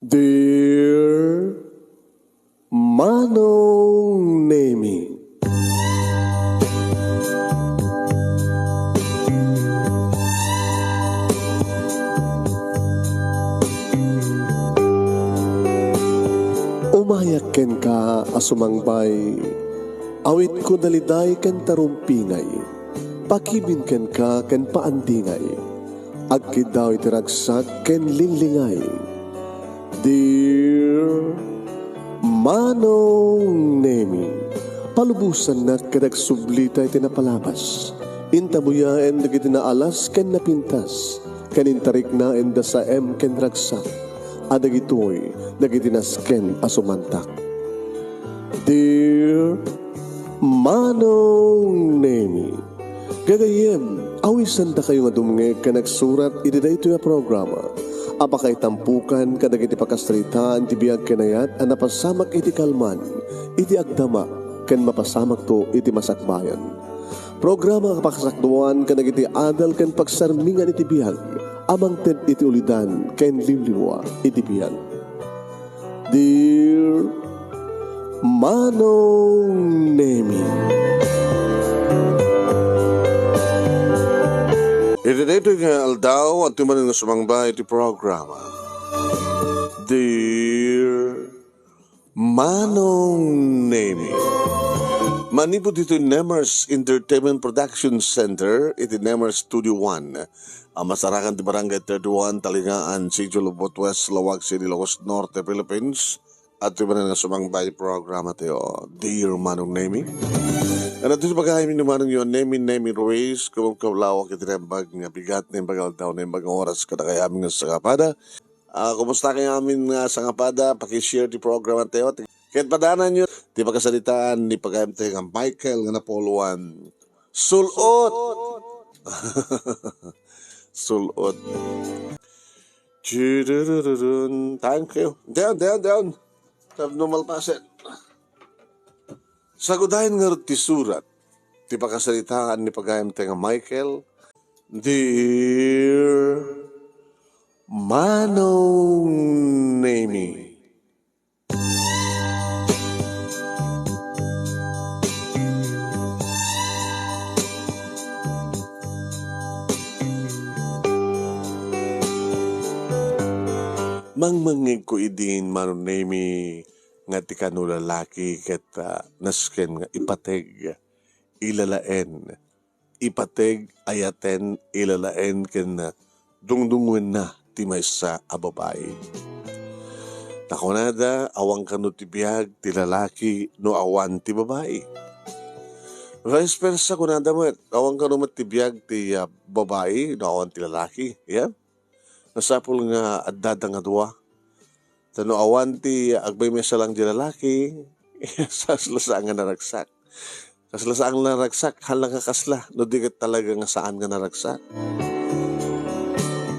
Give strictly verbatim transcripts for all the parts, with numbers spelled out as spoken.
Dear Manong Nemi. Umayak kenka a sumangbay, awitko daliday ken tarumpingay, pakibin kenka ken paandingay, agkiddaw iti ragsak ken linglingay. Dear Manong Nemi, palubosannak ket agsublita iti napalabas. Intabuyaen dagiti naalas ken napintas, ken intariknaen da saem ken ragsak, a dagitoy dagiti nasken a sumantak. Dear Manong Nemi, gagayyem, awisandakayo nga dumngeg ken agsurat iti daytoy a programa a pakaitampokan kadagiti pakasaritaan ti biag ken ayat a napasamak iti kalman, iti agdama, ken mapasamakto iti masakbayan. Programa a pakasakduan kadagiti adal ken pagsarmingan iti biag a mangted iti ulidan ken liwliwa iti biag. Dear Manong Nemi. Iti daytoy nga aldaw, adtoy manen nga sumangba iti programa. Dear Manong Nemi. Manipud ditoy Nemers Entertainment Production Center, iti Nemers Studio One, a masarakan ti Barangay thirty-one, Talingaan, Sitio Lobot West, Laoag City, Ilocos Norte, Philippines. Adtoy manen nga sumangba iti programa tayo, Dear Manong Nemi. Ano ti pagkain ni Manong yo, Nemi, Nemi Ruiz, kumagkaulawak iti naimbag nga bigat, naimbag nga aldaw, naimbag nga oras, kadakayo amin nga sangkapada. Ah, kumusta kayo amin nga sangkapada? Paki-share ti programa tayo. Ket padanan yo ti pakasaritaan ni pagayam tayo nga Michael nga napuluan. Sul-ot! Sul-ot. Chirururun. Thank you. Down, down, down. Tapno malpasen. Sagudayen ngarud ti surat ti pakasaritaan ni pagayam tayo nga Michael. Dear Manong Nemi. Mangmangngegko idin, Manong Nemi, nga ti kano lalaki ket, ah, nasken nga ipateg, ilalaen, ipateg, ayaten, ilalaen ken dungdungngoenna ti maysa a babai. Ta kunada, awan kano ti biag ti lalaki no awan ti babai. Vice versa, kunada met, awan kano met ti biag ti, ah, babai no awan ti lalaki. Yeah? Masapul nga addada nga dua. Ta no awan ti agmaymaysa lang ti lalaki, kasla saan nga naragsak. Kasla saan nga naragsak, hala nga kasla, no di ket talaga nga saan nga naragsak.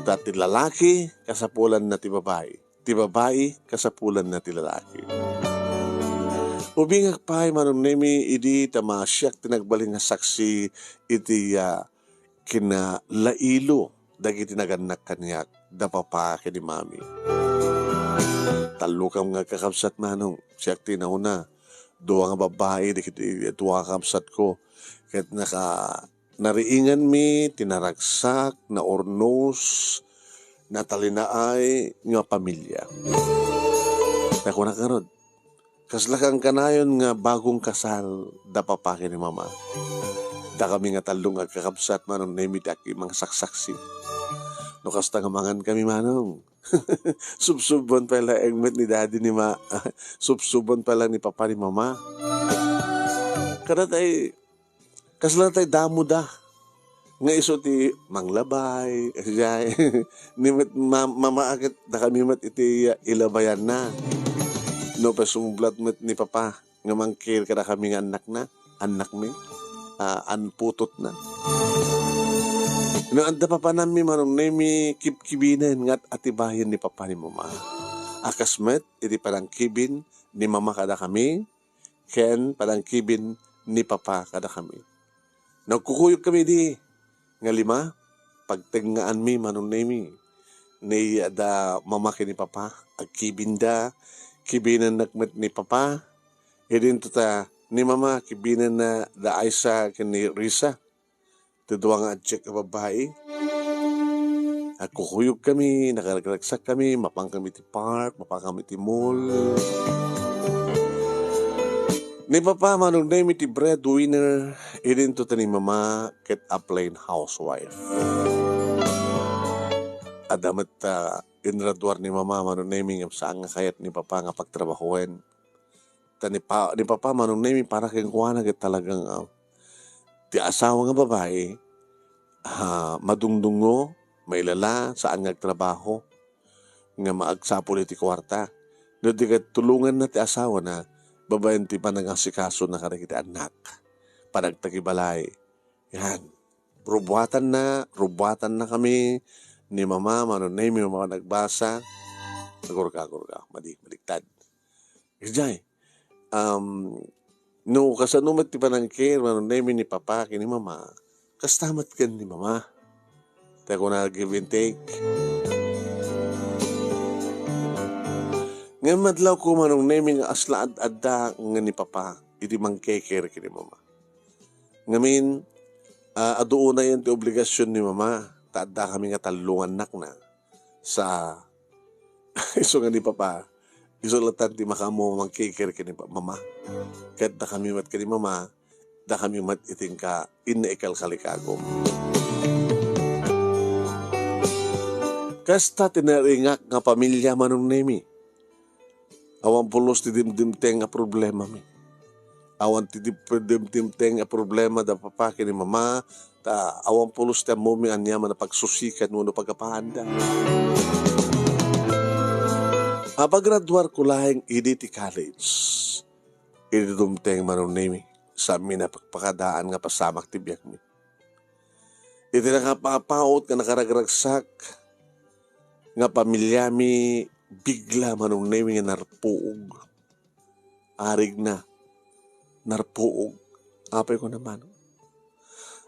Ta ti lalaki, kasapulanna ti babai. Ti babai, kasapulanna ti lalaki. Ubingak pay, Manong Nemi, idi ta masiak ti nagbalin nga saksi iti, ah, kinalailo dagiti nagannak kaniak, da papa ken ni mami. Tallokam nga agkakabsat, Manong. Siak ti nauna. Dua nga babbai dagiti dua nga kabsatko. Ket naka-, nariinganmi ti naragsak, naurnos, natalinaay nga pamilia. Nakunak ngarud, Kasla kankanayon nga bagong kasal da papa ken ni mama. Dakami nga tallo nga agkakabsat, Manong Nemi, ti agki-, mangsaksaksi. No kasta nga mangankami, Manong, subsubon pay laeng met ni daddy ni ma-, subsubon pay laeng ni papa ni mama. Kada tay Kasla tay damoda nga isu ti manglabay, kasdiay. Ni met ma-, mama ket dakami met iti ilabayanna. No, pay sumublat met ni papa nga mangkir kadakami nga annakna, annakmi, ah, an putotna. No, adda papananmi, Manong Nemi, kibkibinen nga atibayen ni papa ni mama. A kas met iti panangkibin ni mama kadakami, ken panangkibin ni papa kadakami. Nagkukuyokkami idi nga lima, pagtengngaanmi, Manong Nemi. ni da mama ken ni papa, agkibinda, kibinennak met ni papa, idinto ta ni mama, kibinenna da Aisa ken ni Risa, ti dua nga adiak a babbai. Agkukuyogkami, nakaragragsakkami, mapankami ti park, mapankami ti mall. Ni papa, Manong Nemi, ti breadwinner, idinto ta ni mama ket a plain housewife. Adda met, ah, inraduar ni mama, Manong Nemi, ngem saan nga kayat ni papa nga pagtrabahoen. Ta ni pa-, ni papa, Manong Nemi, para kenkuana ket talagang, ah, ti asawa nga babai, ah, madungdungngo, mailala, saan nga agtrabaho, nga maagsapul iti kuarta. No di ket tulonganna ti asawana, babaen ti panangasikasona kadagiti annak, panagtagibalay. Yan. Rubuatanna, rubuatannakami ni mama, Manong Nemi, mama nagbasa. Agurga, agurga. Madi, baliktad. Idiay, um, no kasano met ti panangker, Manong Nemi, ni papa ken ni mama, kasta met ken ni mama. Ta kuna, give and take. Ngem madlawko, Manong Nemi, nga asla ad-adda nga ni papa idi mangkeker ken ni mama. Ngamin, ah, adu unayen ti obligasion ni mama, ta addakami nga tallo nga annakna. Sa isu nga ni papa, isu latan ti makaammo mangkeker ken ni pa-, mama. Ket dakami met ken ni mama, dakami met iti inka-, inna ikalkalikagum. Kasta ti naringak nga pamilia, Manong Nemi. Awan pulos ti dimdimteng a problemami. Awan ti di-, dimdimteng a problema da papa ken ni mama, ta awan pulos ti ammomi aniaman a pagsusikan wenno paggapaanda. Apagraduarko laeng idi ti college. Idi dumteng, Manong Nemi, saanmi a pakpakadaan nga pasamak ti biagmi. Iti nakapapaut nga nakaragragsak nga pamiliami, bigla, Manong Nemi, nga narpuog. Arigna, narpuog. Apay ko naman.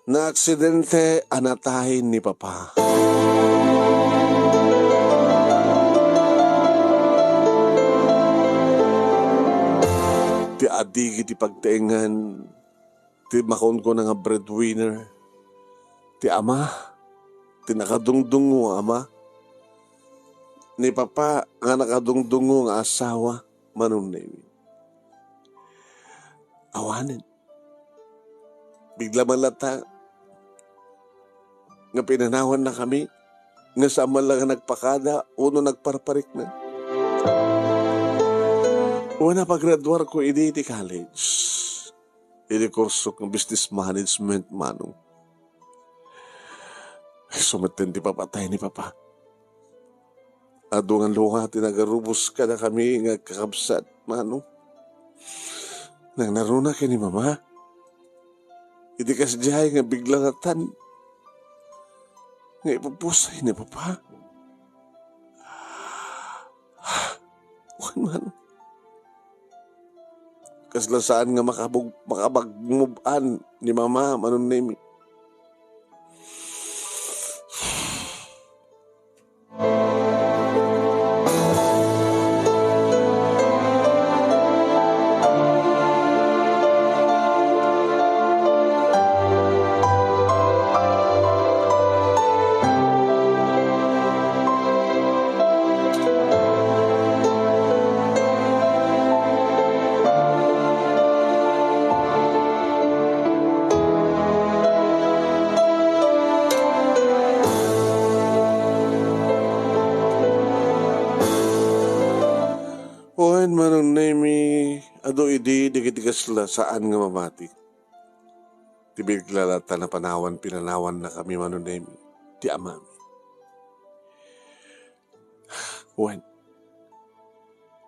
Naaksidente a natay ni papa. Ti adigi ti pagtaengan ti makunkuna nga breadwinner, ti ama, ti nakadungdungngo nga ama, ni papa nga nakadungdungngo nga asawa, Manong Nemi. Awanen. Bigla man latta nga pinanawannakami, nga saan man la nga nagpakada wenno nagparparikna. Wen, apagraduarko idi ti college, idi kursok nga business management, Manong. Isu metten ti papatay ni papa. Adu nga lua ti nagarubos kadakami nga agkakabsat, Manong. Nangnaruna ken ni mama. Idi kasdiay nga bigla latan nga ipupusay ni papa. Wen, Manong. Kasla saan nga makabug-, makapagmub-an ni mama, Manong Nemi. Wen, Manong Nemi, adu idi dagiti kasla saan nga mamati. Ti bigla latta a panawan, pinanawannakami, Manong Nemi, ti amami. Wen,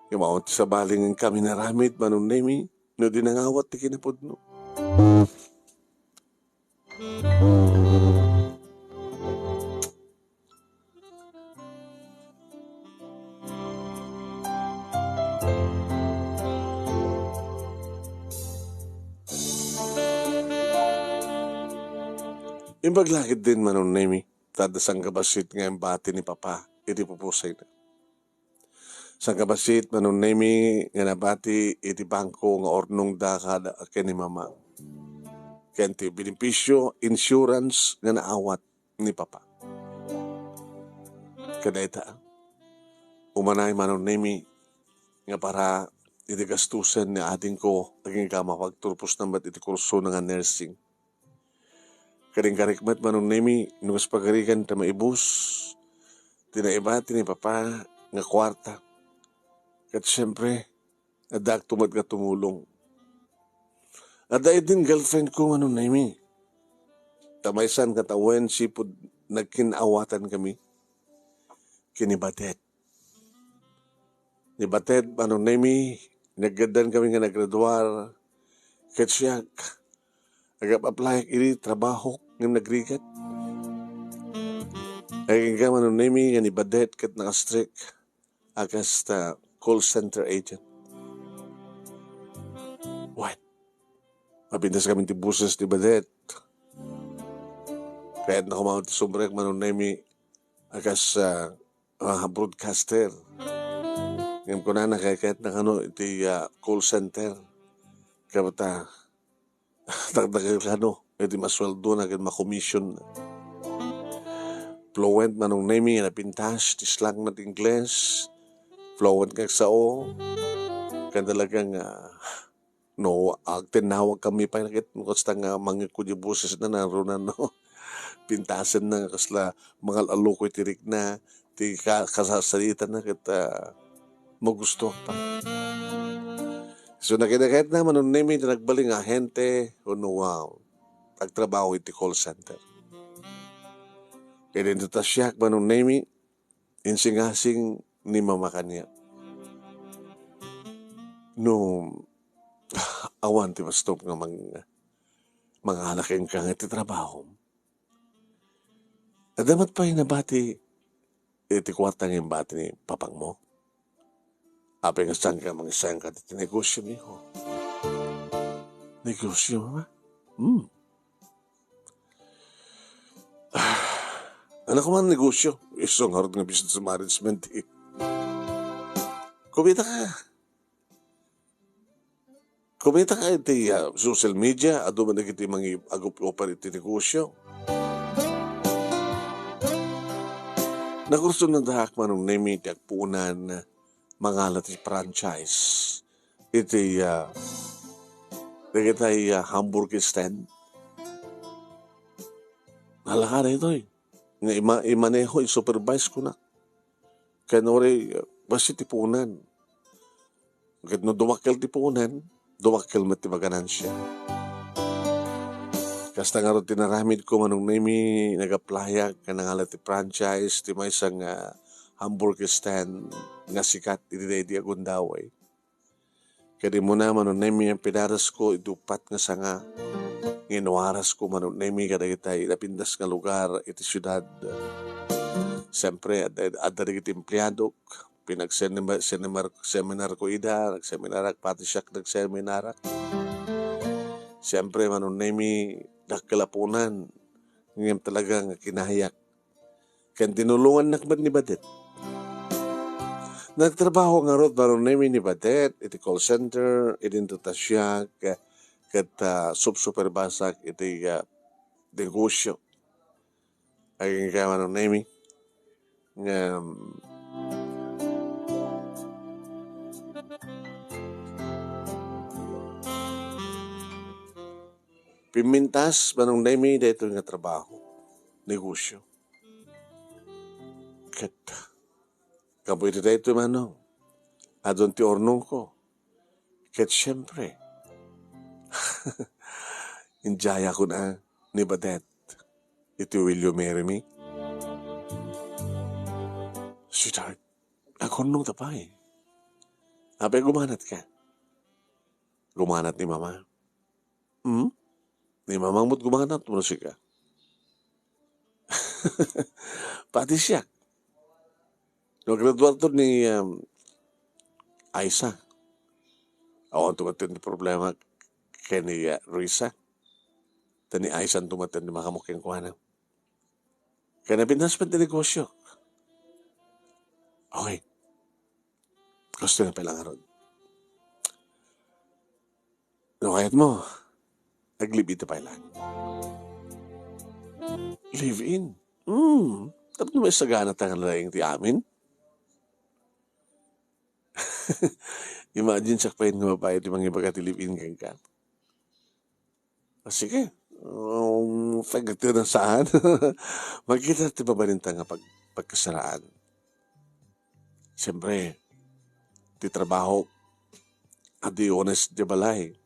ngem awan ti sabali nga inkami inaramid, Manong Nemi, no di nangawat ti kinapudno. Imbag la ketdin, Manong Nemi, ta adda sangbassit nga imbati ni papa. iti pupusayna. Sangkabassit, Manong Nemi, nga nabati iti bangko nga urnongda kada ken ni Mama. Ken ti benepisio, insurance nga naawat ni Papa. Kadayta, umanay Manong Nemi nga para iti gastusen ni adingko, agingga mapagturposna met iti kursona nga nursing. Ken inkarik met Manong Nemi, no kas pagarigan ta maibus ti naibati ni Papa nga kuarta. Ket siempre, addaakto met nga tumulong. Adda idin girlfriend ko Manong Nemi. Ta maysan nga tawen sipud nagkin-awatan kami. Ken ni Badet. Ni Badet Manong Nemi, naggaddan kami nga nagraduar. Ket siak, agap-aplayak iti trabaho ngem nagrigat. Agingga Manong Nemi nga ni Badet ket nakastrek a kas ta call center agent. What? Mapintas kami ti boses ni Badet. Kayatna koma ti sumrek Manong Nemi a kas, ah, ah, broadcaster. Ngem kunana, kayatna kano iti, ah, call center. Ket ta, dakdakkel kano iti masueldona ken makomision. Fluent Manong Nemi nga napintas ti slang na ti Ingles. Fluent nga agsao. Ken talaga nga, ah, no agtinnawag kami pay ket no kasta nga mangikko di bosesna, narunan, no? Pintasenna nga kasla mangal-alluko iti rikna, ti ka-, kasasalitana ket, ah, magusto pa. So, nakidaketna Manong Nemi ti nagbalin nga ahente, wenno, wow, agtrabaho iti call center. Idinto ta siak Manong Nemi, insingasing ni Mama kaniak. No, awan ti bastom nga mang-, mangala kenka nga iti trabahom. Adda met pay nabati iti kuarta nga imbati ni papangmo? Apay nga saanka mangisayang kadagiti negosio, miho? Negosio, Mama? Hmm. Ano ko man negosio? Isu ngarud nga business management, eh. Kumita ka. Kumita ka iti, ah, social media, adu man dagiti mangi-, agup-upar iti negosio. Nakursunadaak Manong Nemi ti agpuonan mangala ti franchise iti, ah, dagitay, ah, hamburger stand. Nalaka daytoy. Nga ima-, imaneho, i-supervise kunak. Ken uray, ah, bassit ti puonan. Ket no dumakkel ti puonan, dumakkel met ti maganansia. Kasta ngarud ti naramidko Manong Nemi, nag-applyak ken nangala ti franchise ti maysa nga hamburger stand nga sikat iti daydi a gundaway. Ket immuna Manong Nemi a pinadasko iti uppat nga sanga nga inuarasko Manong Nemi kadagitay napintas nga lugar iti siudad. Siempre, ad-, ad-, adda dagiti empleadok, pinagseminarko ida, nagseminarak pati siak nagseminarak. Siempre, Manong Nemi, dakkel a puonan, ngem talaga nga kinayak. Ken tinulongannak met ni Badet. Nagtrabaho ngarud Manong Nemi ni Badet iti call center, idinto ta siak, ket, ah, sub-supervisak iti, ah, negosio. Agingga Manong Nemi, nga, mm, pimmintas Manong Nemi daytoy nga trabaho, negosio. Ket, gapu iti daytoy Manong, adun ti urnongko. Ket siempre, indiayakon a ni Badet iti Will You Marry Me? Sweetheart, agurnongta pay. Apay gumanatka? Gumanat ni Mama. Hmm? Ni Mamang met gumanat wenno sika? Pati siak. No, graduarto ni, um, Aisa. Awan tumaten ti problema ken ni, uh, Risa. Ta ni Aisa tumaten ti makamok kenkuana. Ken napintas met ti negosio. Okay. Gusto na pala nga ron. No, kayat mo, ag-live-in ta pay lang. Live-in? Hmm. Tapno maisagana ta nga laing ti amin? Imagine siak pay nga babae ti mangibaga ti live-in kenka. Ah, sige. Um, pagkatira saan? Makita ti mabalinta nga pag-, pagkasaraan. Siyempre, ti trabaho, adi honest di balay.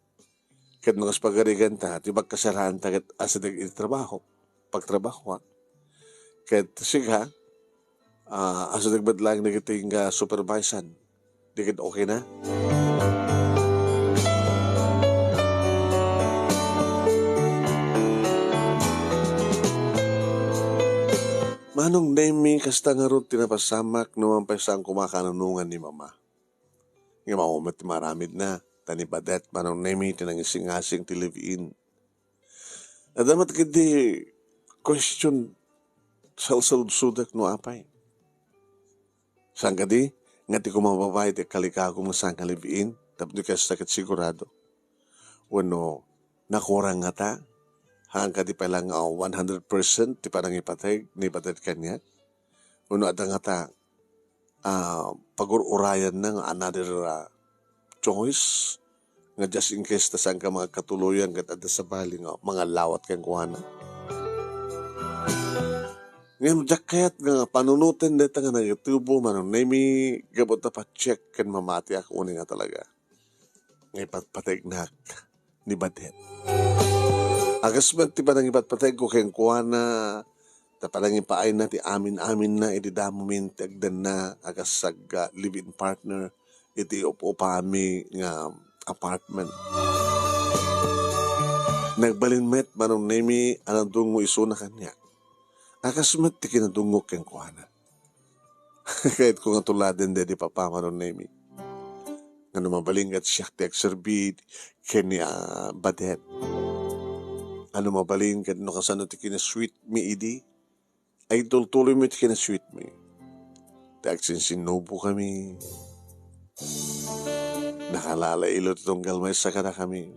Ket no kas pagarigan ta, ti pagkasaraan ta ket asideg iti trabaho, pagtrabaho, ha? Ket siga, ah, asideg met laeng dagiti nga supervisan. Di ket okay na? Manong Nemi, kasta ngarud ti napasamak, no man pay saan koma kanunongan ni Mama. Nga mao met ti maaramidna, ta ni Badet, Manong Nemi, ti nangisingasing ti live-in. Adda met ketdi question, salsaludsodek no apay. Saan kadi nga ti koma babae ti agkalikagum nga saan nga live-in, tapno kasta ket sigurado? Wenno, nakurang ngata? Haan kadi pay lang nga one hundred percent ti panangipateg ni Badet kaniak? Wenno adda ngata ah, pagur-urayanna nga another, ah, choice nga just in case ta saanka mangagkatuloyan ket adda sabali nga mangallawat kenkuana. Ngem diak kayat nga panunoten dayta nga nagitubo, Manong Nemi, gapu ta pa-check ken mamatiak unay nga talaga nga ipatpategnak ni Badet. Agas met ti panangipatpategko kenkuana, ta panangipaayna ti amin-aminna idi damo min ti agdanna a kas agga live-in partner iti up-upami nga apartment. Nagbalin met, Manong Nemi, a nadungngo isuna kaniak. Agas met ti kinadungngok kenkuana. Kayatko nga tuladen daydi papa, Manong Nemi. Nga no mabalin ket siak ti agserbi ken ni, ah, Badet. Ano mabalin ket no kasano ti kinasweet mi idi? Ay tultuloy mo ti kinasweet mi. Ti agsinsinnubo kami. Nakalalailo ti tunggal maysa kadakami.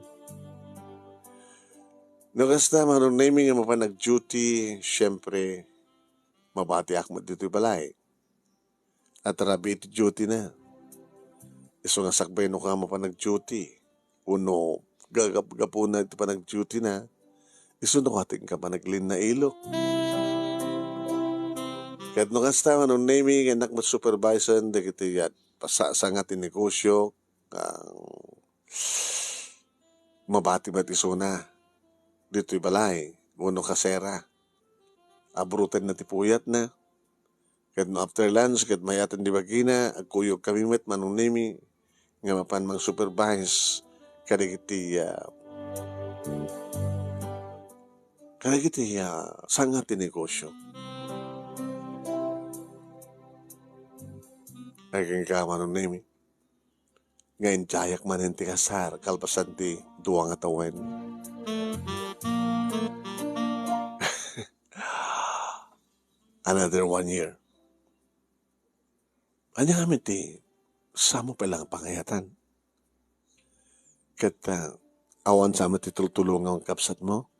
No kasta, Manong Nemi nga mapan nag-duty, siyempre, mabatiak met ditoy balay. At rabii ti duty na. Isu nga sakbay no ka mapan nag-duty, wenno gagap-gapuna iti panag-duty na, isu no ka ti inka panaglinna ilo. Ket no kasta, Manong Nemi, nga innak met supervisen dagiti, ah, pasasanga ti negosio, ah, mabati met isuna ditoy balay, wenno kasera. Abrutenna ti puyatna. Ket no after lunch, ket mayaten di bagina, agkuyog kami met, Manong Nemi, nga mapan mang-supervise kadagiti, ah, kadagiti, ah, sanga ti negosio. Ay, kenka, Manong Nemi, nga intiayak manen ti kasar kalpasan ti dua nga tawen. Another one year. Ania ngamin ti samo pay lang a pangayatan? Ket, ah, awan sa met ti tultulongam, kabsatmo?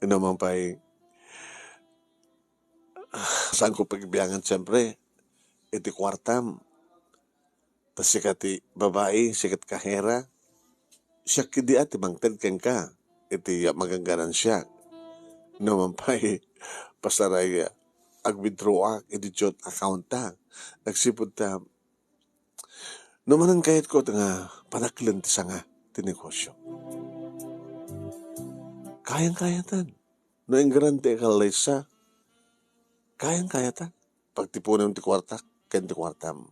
Ino man pay, saanko pagbiangan, siyempre, iti kuartam. Ta sika ti babai, sika ti kahera, siak idi a ti mangted kenka iti magangganan siak. No man pay, pasaray, ah, ag-withdraw-ak iti joint account ta. Agsipud ta, no manen kayatko nga panaklen ti sanga ti negosio. Kayang-kayatan. No inggaran ti ikallaysa, kayang-kayatan. Pagtipunem ti kuartak ken ti kuartam.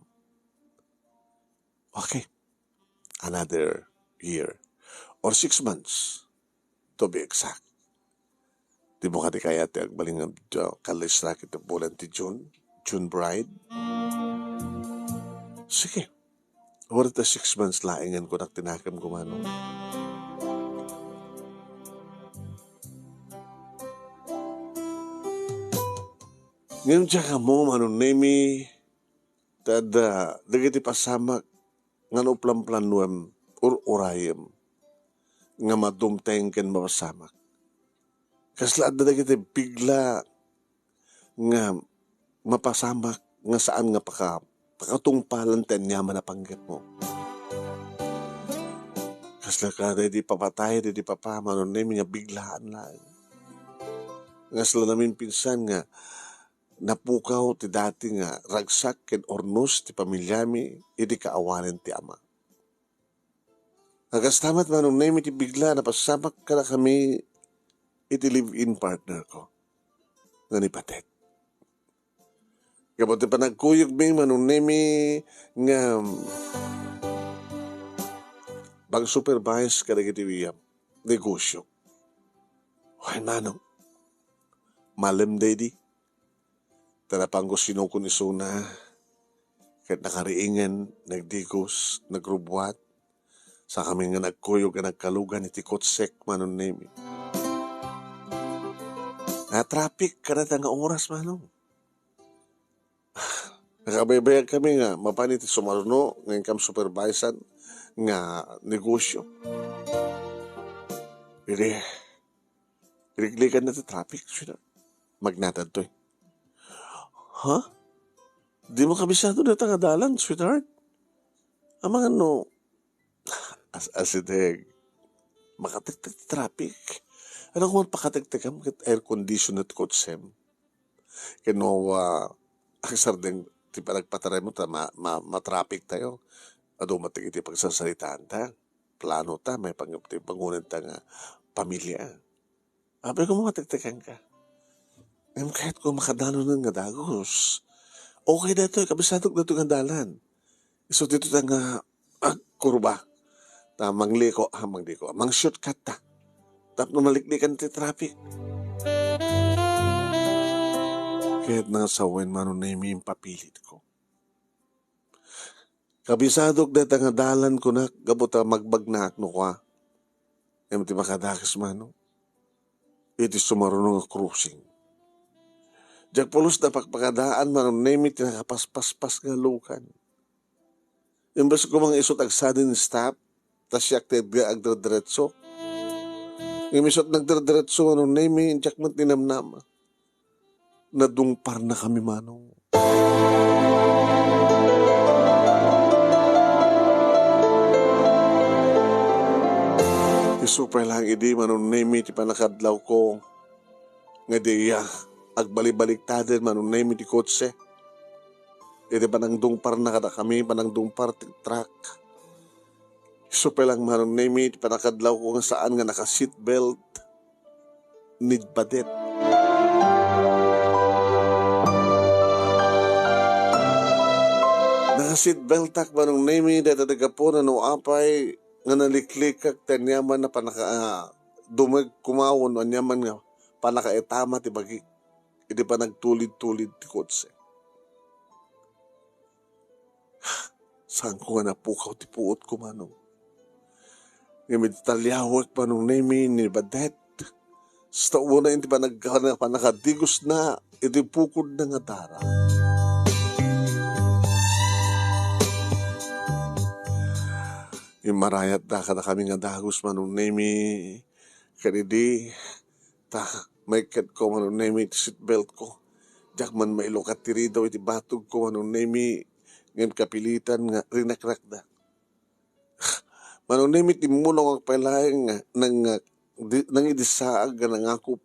Okay. Another year. Or six months, to be exact. Dimo kadi kayat ti agbalin nga, uh, kallisrak iti bulan ti June? June bride? Sige. Or iti six months laengen kunak ti nakemko, Manong. Ngem diak ammo, Manong Nemi, ta adda dagiti pasamak nga no planplanuem, ur-urayem, nga madumteng ken mapasamak. Kasla adda dagiti bigla nga mapasamak nga saan nga paka-, pakatungpalan ti aniaman a panggepmo. Kasla kada idi papatay, idi papa, Manong Nemi, nga biglaan laeng. Nga sla naminpinsan nga napukaw ti dati nga ragsak ken urnos ti pamiliami idi kaawanen ti ama. Kasta met, Manong Nemi, ti bigla a napasamak kadakami iti live-in partner ko nga ni Patet. Gapu ti panagkuyogmi, Manong Nemi, nga pag-supervise kadagiti, wen, negosyo. Wen, Manong, malem daydi. Ta napanko sinukon isuna, ket nakariingen, nagdigos, nagrubbuat, sakami nga nagkuyog a nagkalugan iti kotsek, Manong Nemi. Natraffic kadata nga oras, Manong. Nakabaybayag kami nga mapan iti sumaruno nga inkam supervisan nga negosyo. Idi, iliklikan na ti traffic, sweetheart. Magnatad toy. Ha? Dimo kabisado dayta nga dalan, sweetheart? Amangan no, as-, asideg. Makatektek ti traffic. Ano kung pakatektekam ket air condition ti kotsem? Ken no, ah, agsardeng ti panagpataraymo ta ma-, ma-, matraffic tayo. Adu met iti pagsarsaritaan ta. Plano ta, may pang-, ti pangunan ta nga pamilya. Apay ko, makatektekan ka. Ngem kayat ko makadanon nga dagus. Okay daytoy, kabisadok daytoy nga dalan. Isu ditoy ta nga agkurba. Ta mangliko, ah, mangliko. Mang-shortcut ta. Tapno maliklikan ti traffic. Kayat nga sawen, Manong Nemi, impapilitko. Kabisadok dayta nga dalan, kunak, gapu ta magbagnaak no kua. Ngem ti makadakes, Manong, iti sumaruno nga crossing. Diak pulos napakpakadaan, Manong Nemi, ti nakapaspaspas nga lugan. Imbes ko mang isut agsudden stop, ta siak ti agdiretso. Ngem isut nagdiretso, Manong Nemi, diak met ninamnama. Nadungparnakami, Manong. Isu pay laeng idi, Manong Nemi, ti pannakadlawko nga diak agbalibaliktad, Manong Nemi, ti kotse. Iti panangdungparna kadakami, panangdungpar ti truck. Isu pay laeng, Manong Nemi, ti pannakadlawko nga saan nga naka-seatbelt ni Badet. Naka-seatbeltak, Manong Nemi, dayta ti gapuna no apay nga naliklikak ti aniaman a pannaka-, ah, dumeg koma wenno aniaman nga pannakaitama ti bagik idi panagtulid-tulid ti kotse. Saanko nga napukaw ti puotko, Manong. Ngem idi taliawek, Manong Nemi, ni Badet, sa una iti panag-, panakadigosna iti pukodna nga dara. Immarayatda kadakami nga dagus, Manong Nemi, ken idi ta maikkatko, Manong Nemi, ti seatbeltko. Diak man mailukat ti ridaw iti batogko, Manong Nemi, ngem kapilitan nga rinakrakda. Manong Nemi, timmulongak pay laeng nga nang-, di-, nangidisaag nga nangakop,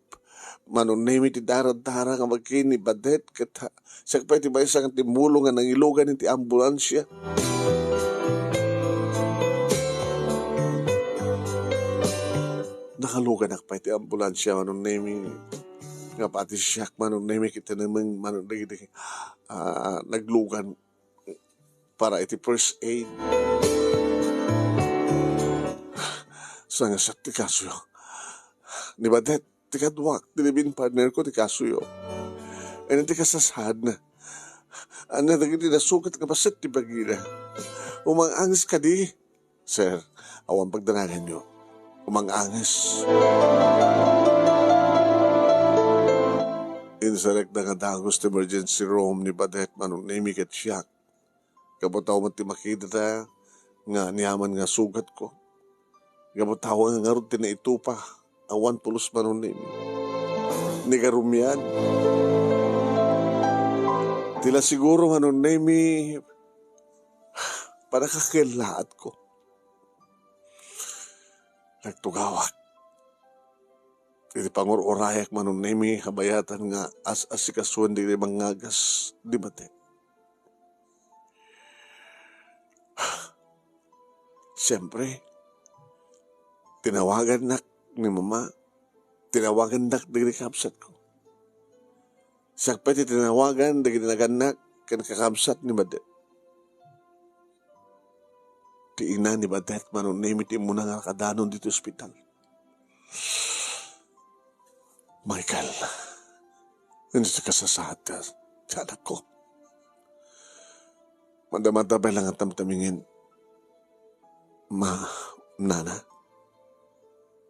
Manong Nemi, ti daradara nga bagik ni Badet, ket ha-, siak pay ti maysa nga timmulong nga nangilugan iti ambulansia. Nakaluganak pay ti ambulansia, Manong Nemi. Nga pati siak, Manong Nemi, ket namen, Manong Nemi, ah, naglugan para iti first aid. Sa nga siak ti kasuyo. Ni Badet, ti kaduak, ti live-in partner ko, ti kasuyo. Ania ti kasasaadna? Ania dagiti nasukat nga paset ti bagina? Umang-anges kadi? Sir, awan pagdanananyo. Umang-anges. Inserrekda nga dagus ti emergency room ni Badet, Manong Nemi ket siak. Gapu ta met ti makitata nga aniaman nga sugatko. Gapu ta awan ngarud ti naitupa. Awan pulos, Manong Nemi. Ni garumyan. Ti la siguro, Manong Nemi, panakakellaatko. Nagtugawak. Iti pangur-urayak, Manong Nemi, kabayatan nga as-asikasuen dagiti mangagas ni Badet. Siempre, tinawagannak ni Mama, tinawagannak dagiti kabsatko. Siak pay ti tinawagan dagiti nagannak ken kakabsat ni Badet. Ti ina ni Badet, Manong Nemi, ti immuna nga nakadanon ditoy ospital. Michael, ania ti kasasaadka ti anakko? Madamata pay la nga tamtamingen, ma, nana.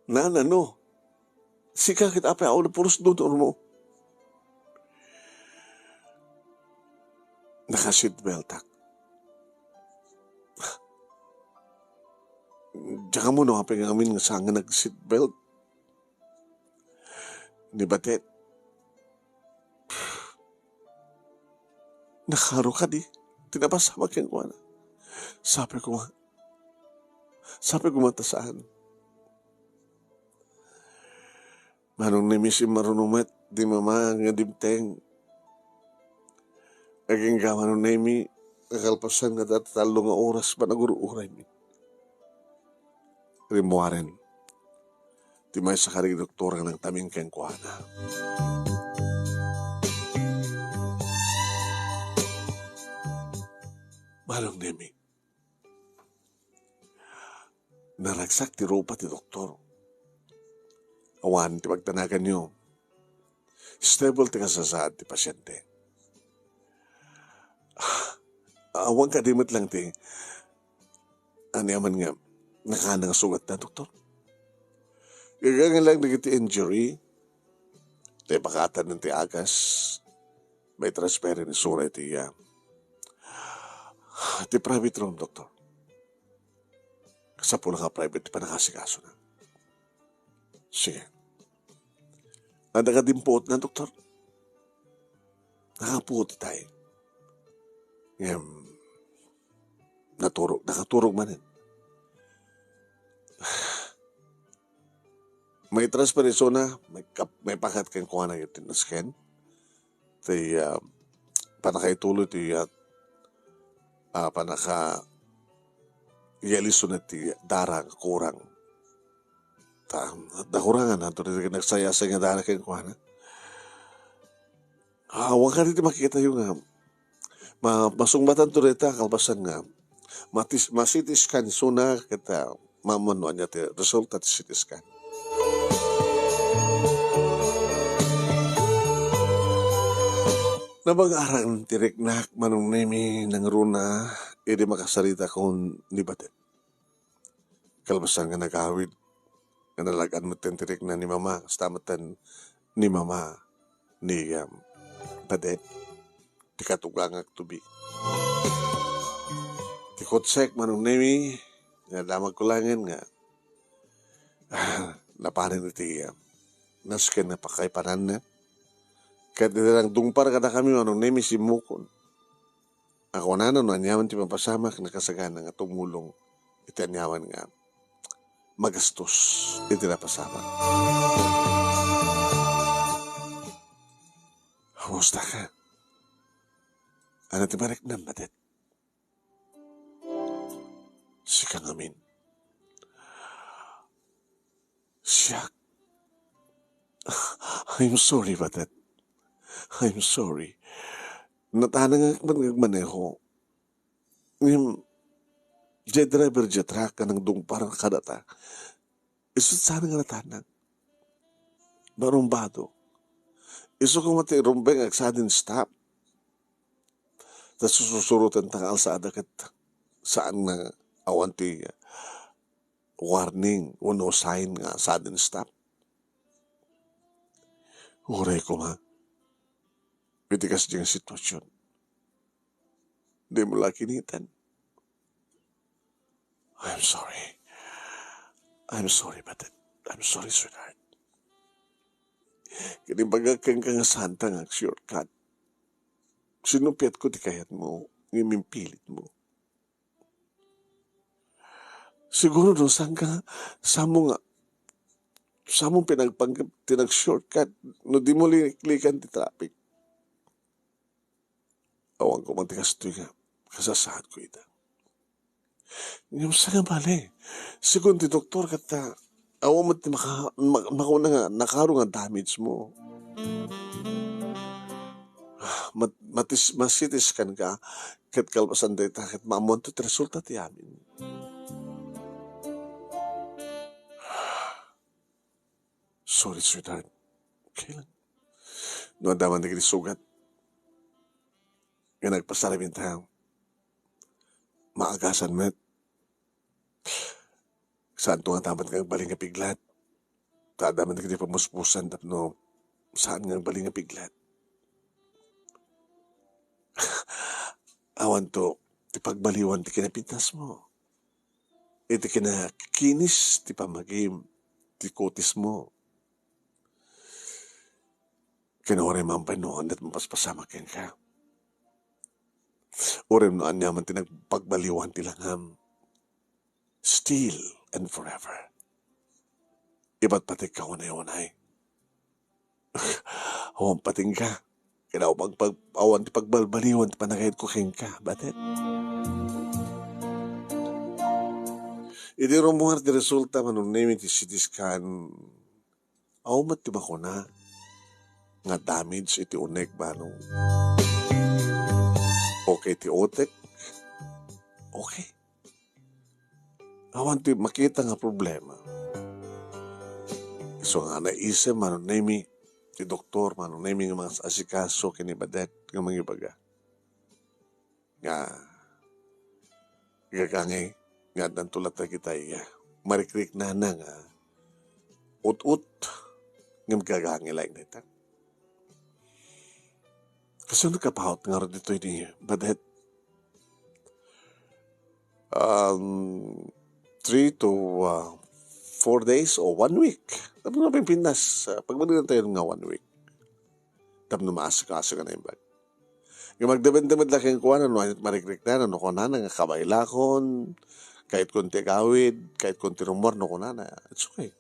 Nana, no? Sika ket apay a wala pulos donormo? Naka-seatbeltak. Diak ammo no apay ngamin nga saan nga nag-seatbelt ni Badet. Nakaro kadi ti napasamak kenkuana. Sabi ko nga, sabi ko nga ta saan. Manong Nemi, simmaruno met ni Mama nga dimteng. Agingga, Manong Nemi, kakalpasan nga dayta tallo nga oras, panagur-uraymi. Rimmuaren ti maysa kadagiti doktor nga nangtamin kenkuana. Manong Nemi, naragsak ti rupa ti doktor. Awan ti pagtanaganyo. Stable ti kasasaad ti pasiente. Awan kadi met lang ti aniaman nga nakaanang sugatna, doktor? Gagangan lang dagiti injury, ti pakatan ti agas, maitransfer isuna iti, ah, ti private room, doktor. Kasapulan nga private ti panangasikasona. Sige. Adda kadi puotna, doktor? Nakapuot itay. Ngem, naturog, nakaturog manen. Maitransfer isuna, maikap-, maipakat kenkuana iti nasken. Ti, ah, panakaituloy ti, ah, ah, panaka-, ialisona ti dara nga kurang. Ta, nakurangan, adda dagiti nagsayasay nga dara kenkuana. Ah, awan kadi ti makitayo nga ma-, masungbatanto dayta kalpasan nga matis-, ma-C T scan isuna ket, ah, maammuan no ania ti resulta ti C T scan. Nabagaran ti riknak, Manong Nemi, nangruna idi makasaritakon ni Badet. Kalpasan nga nagawid, nga nalagad metten ti rikna ni Mama, kasta metten ni Mama ni, um, Badet, ti katugangak tubi. Ti kotsek, Manong Nemi, nga damagko laengen nga, ah, napanen iti, um, nasken nga pakaipananna. Ket iti nangdungpar kadakami, Manong Nemi, simmukon. Akunana no aniaman ti mapasamak, nakasagana nga tumulong iti aniaman nga magastos iti napasamak. Kumusta ka? Ania ti mariknam, Badet? Sika ngamin. Siak. I'm sorry, Badet. I'm sorry. Natanangak man nga agmaneho. Ngem, diay driver diay truck nga nangdungpar kadata, isu saan nga natanang. Barumbado. Isu koma ti rumbeng ag-sudden stop. Ta susuroten ta nga alsada ket saan nga awan ti warning wenno sign nga sudden stop. Uray koma, iti kasdi nga sitwasyon. Dimo la kiniten. I'm sorry. I'm sorry, but I'm sorry, sweetheart. Ket imbagak kenka nga saanta nga ag-shortcut. Sinupiatko ti kayatmo, ngem impilitmo. Siguro no saanka, saanmo nga, saanmo pinagpanggep ti nag-shortcut no dimo liniklikan ti traffic. Awan ko man ti kastoy nga kasasaadko ita. Ngem saan nga bale? Segun ti doktor, ket, ah, awan met ti maka-, ma-, makuna nga nakaro nga damage mo. Ah, mat-, matis-, ma-C T scan ka, ket kalpasan dayta, ket maammoanto ti resulta ti amin. Sorry, sweetheart. Okay lang. No adda man dagiti sugat nga nagpasarabinta, maagasan met. Saanto nga adda met nga agbalin nga piglat. Ta adda met dagiti pamuspusan tapno saan nga agbalin nga piglat. Awanto ti pagbaliwan ti kinapintasmo. Iti kinakinis ti pammagim ti kutismo. Ken uray man pay no ania't mapaspasamak kenka. Uray no aniaman ti nagpagbaliwan ti langam. Still and forever. Ipatpategka unay-unay. Awan patingka. Ket awan pag-, pag-, awan ti pagbalbaliwan ti panagayatko kenka, batet. Idi rummuar ti resulta, Manong Nemy, ti C T scan, awan met ti makuna nga damage iti unek, Manong. Okay ti utek. Okay. Awan ti makita nga problema. Isu nga naisem, Manong Nemy, ti doktor, Manong Nemy, nga mangasikaso ken ni badet nga mangibaga nga gagangay nga addanto latta dagitay, ah, marikriknana nga ut-ot ngem gagangay laeng dayta. Kasano kapaut ngarud ditoy ni badet? Um, three to, uh, four days o one week. Tapno mapimpintas, uh, pagbalinantayo nga one week. Tapno maasikaso nga naimbag. Nga magdepende met la kenkuana no ania't marikriknana, no kunana nga kabaylakon, kayatko ti agawid, kayatko ti rummuar, no kunana. It's okay.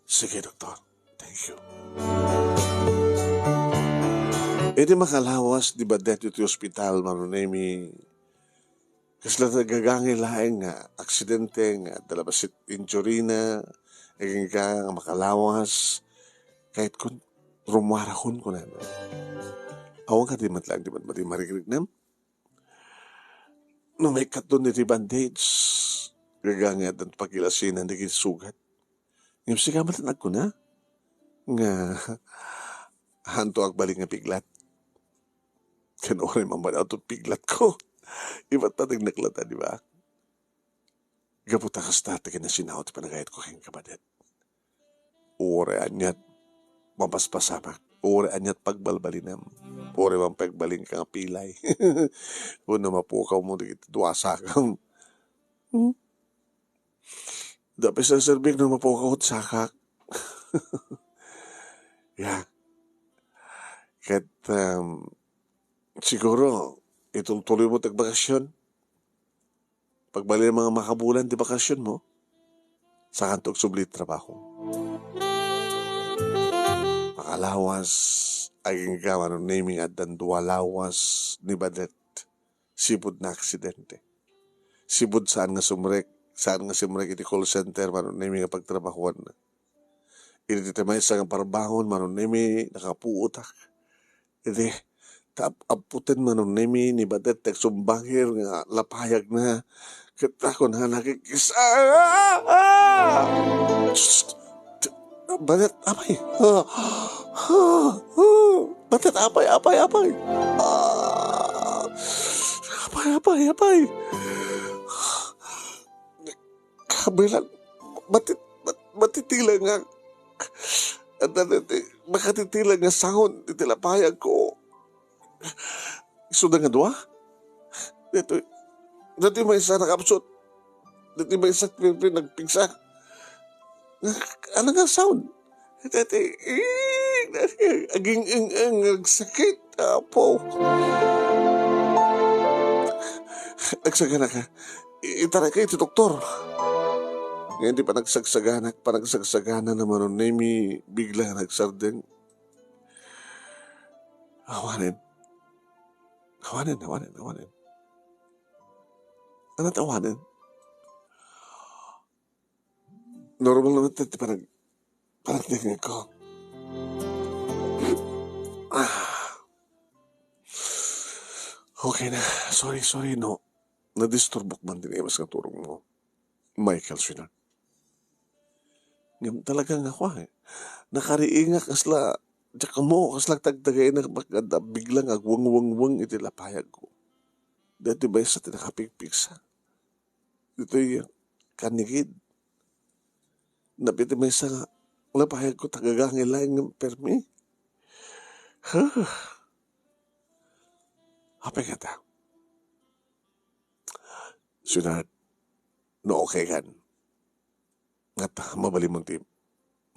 Sige, doktor. Thank you. Idi makalawas ni badet iti ospital, Manong Nemy, kasla gagangay laeng nga aksidente nga adda labasit injury na, agingga nga makalawas, kayatko rummuarakon, kunana. Awan kadi met laeng ti mad-, madi marikriknam? No maikkaton iti bandage, gagangay addan pagilasinan dagiti sugat. Ngem sika met laeng agkuna nga haanto agbalin nga piglat. Ken uray man pay awan ti piglatko, ipatpategnak latta, di ba? Gapu ta kasta ti kinasinaw ti panagayatko kenka, badet. Uray ania't mapaspasamak, uray ania't pagbalbalinam, uray man pay agbalinka nga pilay. Wenno mapukawmo dagiti dua sakam. Hmm? Di pay serserbik no mapukawmo ti sakak. Ya. Ket, um, siguro, itultuloymo ti agbakasyon. Pagbalin nga makabulan ti bakasionmo, saanto agsubli ti trabaho. Makalawas, agingga, Manong Nemy, nga addan dua lawas ni badet. Sipud naaksidente. Sipud saan nga sumrek, saan nga simrek iti call center, Manong Nemy, nga pagtrabahoanna. Iti maysa nga parbangon, Manong Nemy, nakapuotak. Idi, ta ap-, aputen, Manong Nemy, ni badet ti agsumbangir nga lapayagna. Ket kunana, kikis-, ah! Ah! Ah! Shh! Badet, apay. Ah! Ah! Ah! Badet, apay, apay, apay. Ah! Apay, apay, apay. Kabilang, mati-, mat-, matitilangan. Adda daytoy makatitilag nga sound iti lapayagko. Isuda nga dua? Daytoy, daytoy maysa nakapsut. Daytoy maysa pinpin nagpigsa. Ano nga sound? Daytoy, eh, aging-eng-eng, agsakit, Apo. Agsagana ka. I-, itara ka iti doktor. Ngayon, di panagsagsaganak, panagsagsagana naman, Nemi, bigla nga nagsardeng. Awanen. Awanen, awanen, awanen. Ano ti awanen? Normal naman ti panag-, panagdengngeg ko. Ah. Okay na. Sorry, sorry, no. Nadisturbok man din imas nga turog mo. Michael Sinan. Ngem talaga nga kua, eh. Nakariingak kasla, diak ammo, kasla tagtagay na biglang agwangwangwang iti lapayagko. Dati ba sa tinakapigpigsa? Ditoy kanigid. Napiti maysa nga lapayagko tagagangay laeng ngem permi. Huh. Apay kata? Sweetheart, no okay kan, ngata mabalinmo ti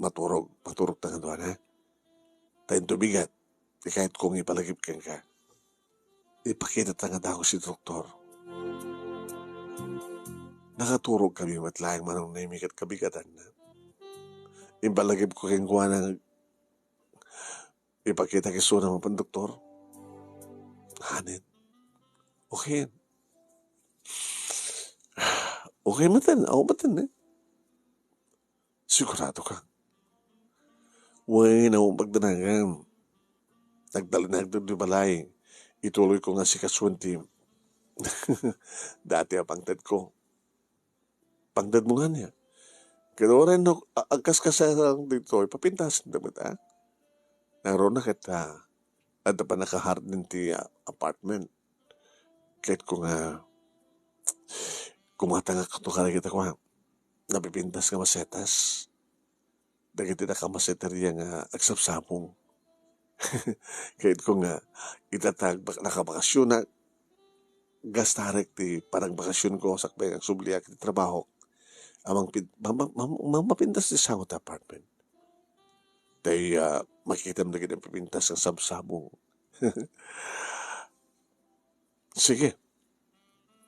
maturog, maturog ta nga duana. Ta intoy bigat, ti kayatko nga ipalagip kenka. Ipakita ta nga dagus iti doktor. Nakaturog kami met laeng Manong Nemi ket kabigatanna. Impalagipko kenkuana nga ipakita isuna mapan doktor. Hanen. Okay. Okay maten, aw maten, eh. Sigurado ka? Wen, awan pagdanagan. Nagdalinag ditoy balay. Ituloy ko nga sikasuen ti dati a pangted ko. Pangted mo nga niya. Kaya oray no, a-, agkaskasarang ditoy, papintasen da met, ah. Naro na kita, adda pa nakaharden ti, ah, apartment. Ket ko nga, kumatangak to kadagiti kua, napipintas nga masetas. Dagiti nakamaseteria nga agsabsabong. Ket ko nga, ita ta agbak-, nakabakasionak, gastarek ti panagbakasionko sakbay nga agsubliak iti trabahok. Amang pin-, ma-, ma-, ma-, ma-, mapintas ti sango ti apartment. Tay, ah, makitam dagiti napipintas nga sabsabong. Sige.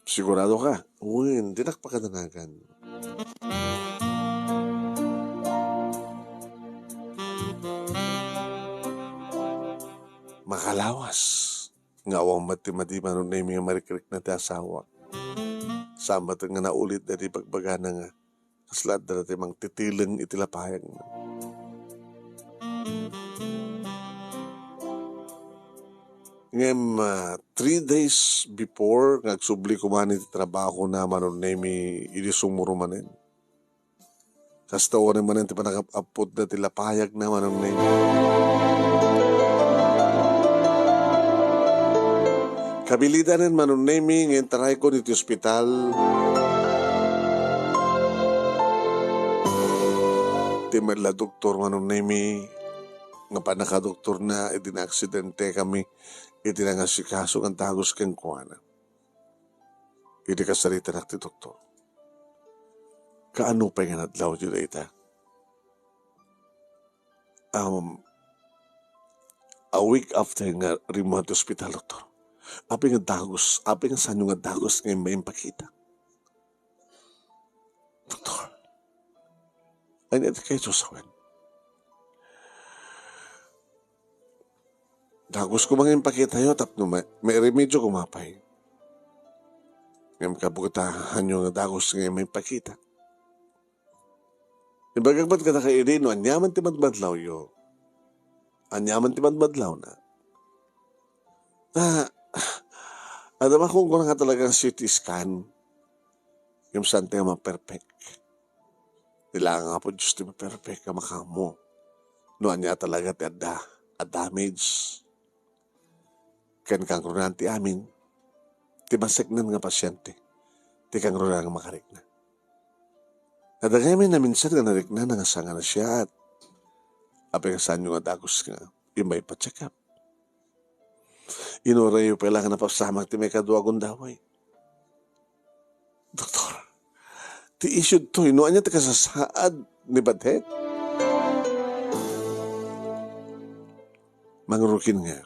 Sigurado ka? Wen, dinak pakadanagan. Makalawas nga awan met ti madi Manong Nemi nga marikrikna ti asawa. Saan met nga naulit daydi bagbagana nga kasla adda ti mangtitileng iti lapayagna. Ngem, ah, three days before nga agsubli koma iti trabahona Manong Nemi, idi sumuro manen. Kasta uray manen ti panagap-appotda ti lapayagna Manong Nemi. Kabilidanen Manong Nemi nga intaraykon iti ospital. Ti met la doktor Manong Nemi nga pannakadoktorna idi naaksidente kami iti nangasikaso nga dagus kenkuana. Idi kasaritanak ti doktor, kaano pay nga nadlawyo dayta? Um, a week after nga rimmuar ti ospital, doktor. Apay nga dagus, apay nga saanyo nga dagus nga impakitak? Doktor, ania ti kayatyo sawen? Dagus koma nga impakitayo tapno ma-, mairemedyo koma pay. Ngem kabukitanyo nga dagus nga maimpakita. Ibagak met kadakayo idi no aniaman ti madmadlawyo. Aniaman ti madmadlawna. Ta, adda makunkuna nga talaga nga C T scan. Ngem saan ti maperfect. Kailangan nga Apo Diyos ti maperfect nga makaammo no ania talaga ti adda a damage ken kangrunaan ti amin ti maseknan nga pasyente ti kangrunaan nga makarikna. Adda ngamin a minsan nga nariknana nga saan nga nasiaat. Apay nga saanyo nga dagus nga immay pa-check up? Inurayyo pay la nga napasamak ti maikadua a gundaway. Doktor, ti issue toy, no ania ti kasasaad ni Badet? Mangrukin nga,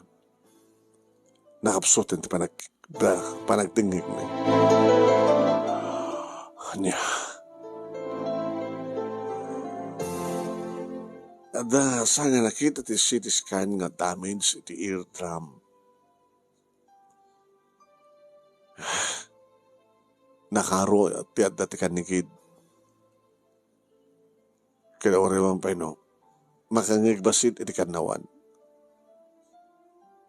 nakapsuten ti panag-, da-, panagdengngegna. Ania? Adda saan nga nakita ti C T scan nga damage iti eardrum. Nakaro ti adda ti kannigid. Ket uray man pay no, makangngeg bassit iti kannawan.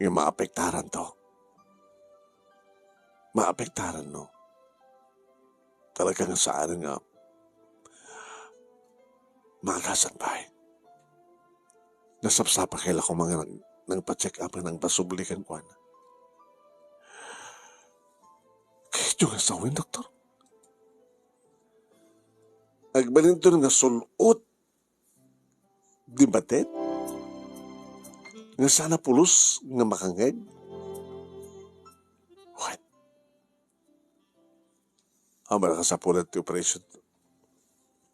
Nga maapektaranto. Maapektaranno. Talaga nga saan nga maagasan pay. Nasapsapa kay la koma nga nang-, nangpa-check up nga nangpasubli kenkuana. Kayatyo nga sawen, doktor? Agbalinton nga sul-ot di Badet? Nga saan a pulos nga makangngeg? What? Awan a kasapulan ti operation.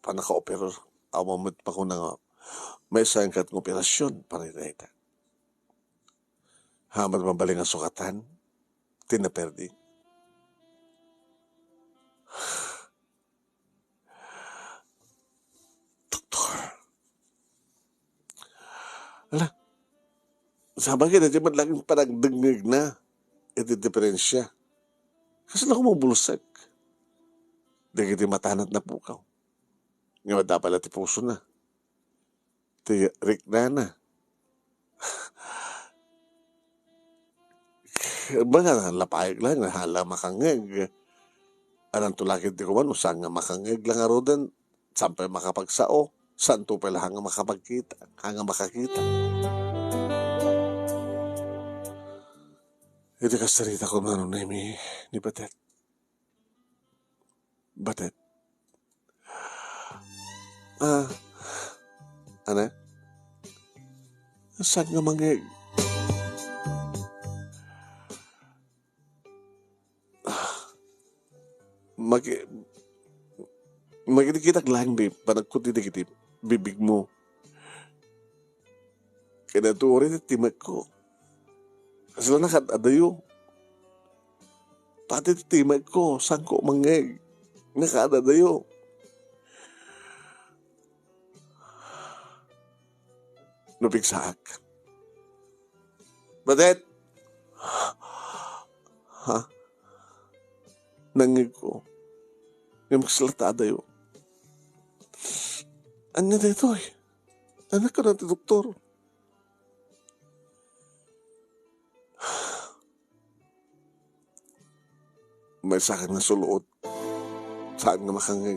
Pannakaoperar. Awan met makuna nga maysa nga ket nga operasyon para ita. Awan met mabalin nga sukatan ti naperdi. Doktor. Ala, sabagay, daytoy met laeng panagdengngegna iti diferensia. Kasla koma bulsek dagiti matana ti napukaw. Nga adda pay la ti pusona, ti riknana. Ba nga, lapayek laeng, hala makangngeg. Addanto la ketdi koma no saan nga makangngeg la ngaruden, saan pay makapagsao, saanto pay la nga makapagkita, nga makakita. Iti kasarita ko, Manong Nemi, ni Badet. Badet. Ah, ana? Saan nga mangngeg? Ah, maki-, makitikitak laeng, babe, panagkuti dagiti bibigmo. Kayatko uray ti timekko. Kasla nakaad-adayo. Pati ti timekko, saanko mangngeg. Nakaad-adayo. Napigsaak. Badet! Ha? Nangngegko. Ngem kasla ta adayo. Ania daytoy? Ania kuna ti doktor? Maysakan nga sul-ot, saan nga makangngeg.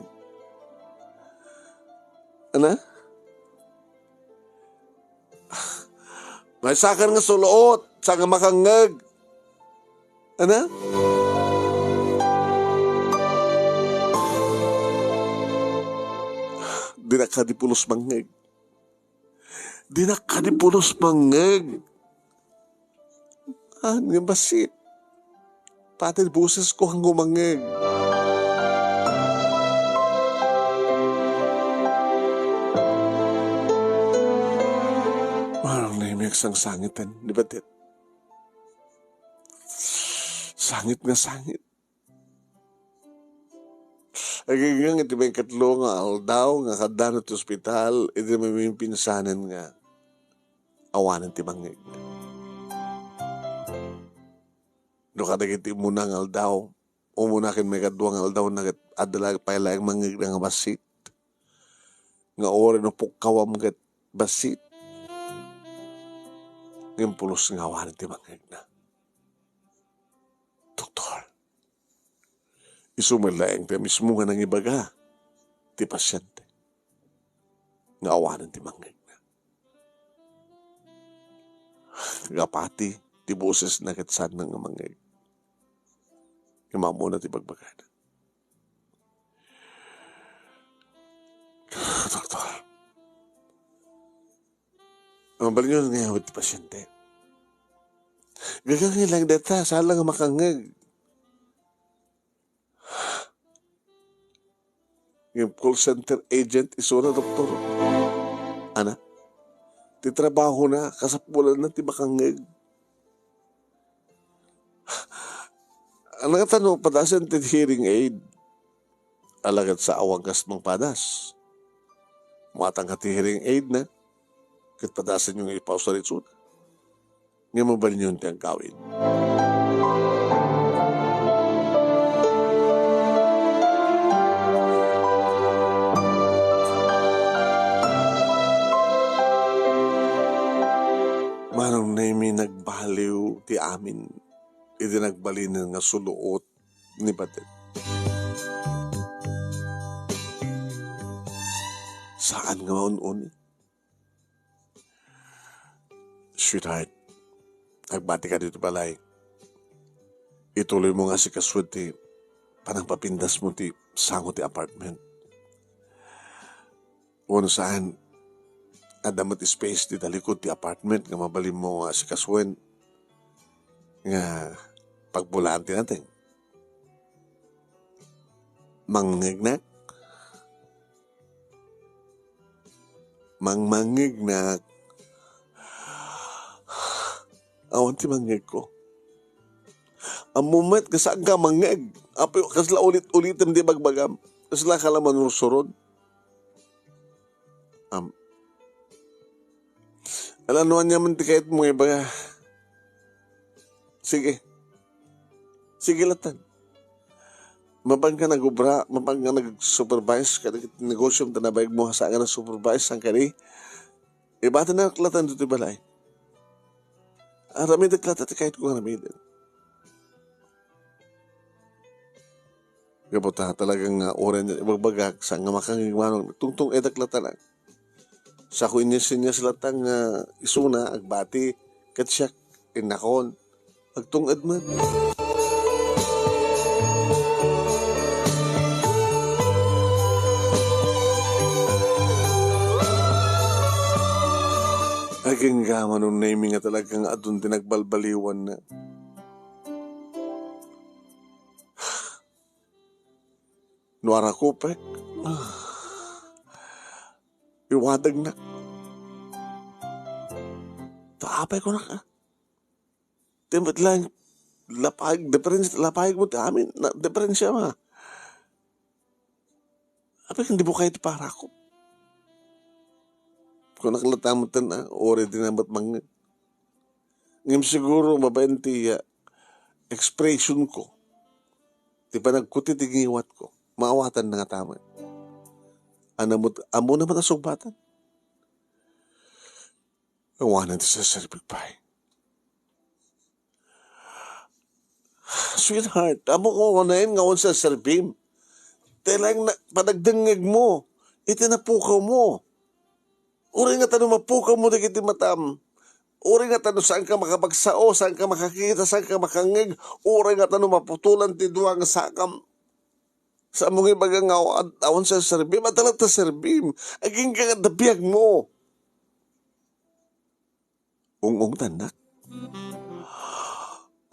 Ana? Maysakan nga sul-ot, saan nga makangngeg. Ana? Dinak kadi pulos mangngeg. Dinak kadi pulos mangngeg. Haan nga bassit. Pati bosesko haan nga umangngeg. Manong Nemi, agsangsangiten ni Badet. Sangit nga sangit. Aginggang iti maikatlo nga aldaw nga kaddana ti ospital, idi mamipinsanen nga awanen ti mangngeg. No kadagiti umuna nga aldaw, umuna ken maikadua nga aldaw na ket adda la pay laeng mangngegna nga bassit. Nga uray no pukkawam ket bassit. Ngem pulos nga awanen ti mangngegna. Doktor, isu met laeng ti mismo nga nangibaga ti pasiente nga awanen ti mangngegna. Nga pati ti bosesna ket saanna nga mangngeg. Ngem ammona ti bagbagana. Doktor, Mabalinyo nga awit ti pasyente. Gagangi lang deta, saan lang makangngeg. Yung call center agent, isuna, doktor. Ana, ti trabaho na, kasapulan na ti makangngeg. Ano nga tano, padasan ti hearing aid. Alagad sa awan kas mangpadas. Muatang ka ti hearing aid na. Ket padasan yung ipausar itsuna. Nga mabalinyon ti agkawin. Manong Nemi, nagbaliw ti amin idi nagbalinen nga suluot ni Batet. Saan nga maun-uni? Sweetheart, agbati ka dito balay. Ituloy mo nga si Kaswed ti panangpapindas mo ti sango ti apartment. Wen saan, adda met space ti talikod ti apartment nga mabalin mo nga si Kaswen nga pagbulaan ti nateng. Mangngegnak? Mangmangngegnak? Awan ti mangngegko. Ammo met nga saanka mangngeg. Apo, kasla ulit-ulitem ti bagbagam. Kasla ka la manursurod. Am. Ala, no aniaman ti kayat mo ibaga. Sige. Sige latan. Mapan ka nagubra, mapan ka nag-supervise, kada negosyo ta nabayag mo, saan ka nag-supervise, saan ka di. Ibatenak latan ditoy balay. Aramidek latan ti kayat ko nga aramiden. Gapu ta talaga nga uray nga ibagbagak, saan nga makangigmanong, tungtung-edak latan. Sa ko inyas-inyas latan nga isuna, agbati, ket siak, innakon, agtung-ed met. Agingga, Manong Nemi, nga talaga nga adun ti nagbalbaliwan na. No arakupek, ah, iwadagnak. Ta apay ko nak, ah. Ti met lang, lapag, diferensya, lapag mo ti amin, na, diferensya ma. Apay ken di mo kayat ti parakup. Kunak latan met, ah, uray di na met mangngeg. Ngem siguro, babaen ti, ah, expression ko, ti panagkuti ti ngiwat ko, maawatan na nga tamen. Ano met, ammo naman a sugbatan. Awanen ti serserbik pay. Sweetheart, ammo ko unayen nga awan serserbim. Ti laeng na, panagdengngeg mo, iti napukaw mo. Uray nga ta no mapukaw mo dagiti matam, uray nga ta no saan ka makapagsao, saan ka makakita, saan ka makangngeg, uray nga ta no maputolan ti dua nga sakam, saan mo nga ibaga nga aw-, awan serserbim, adda latta serbim. Agingga nga adda biag mo. Ung-ungtannak?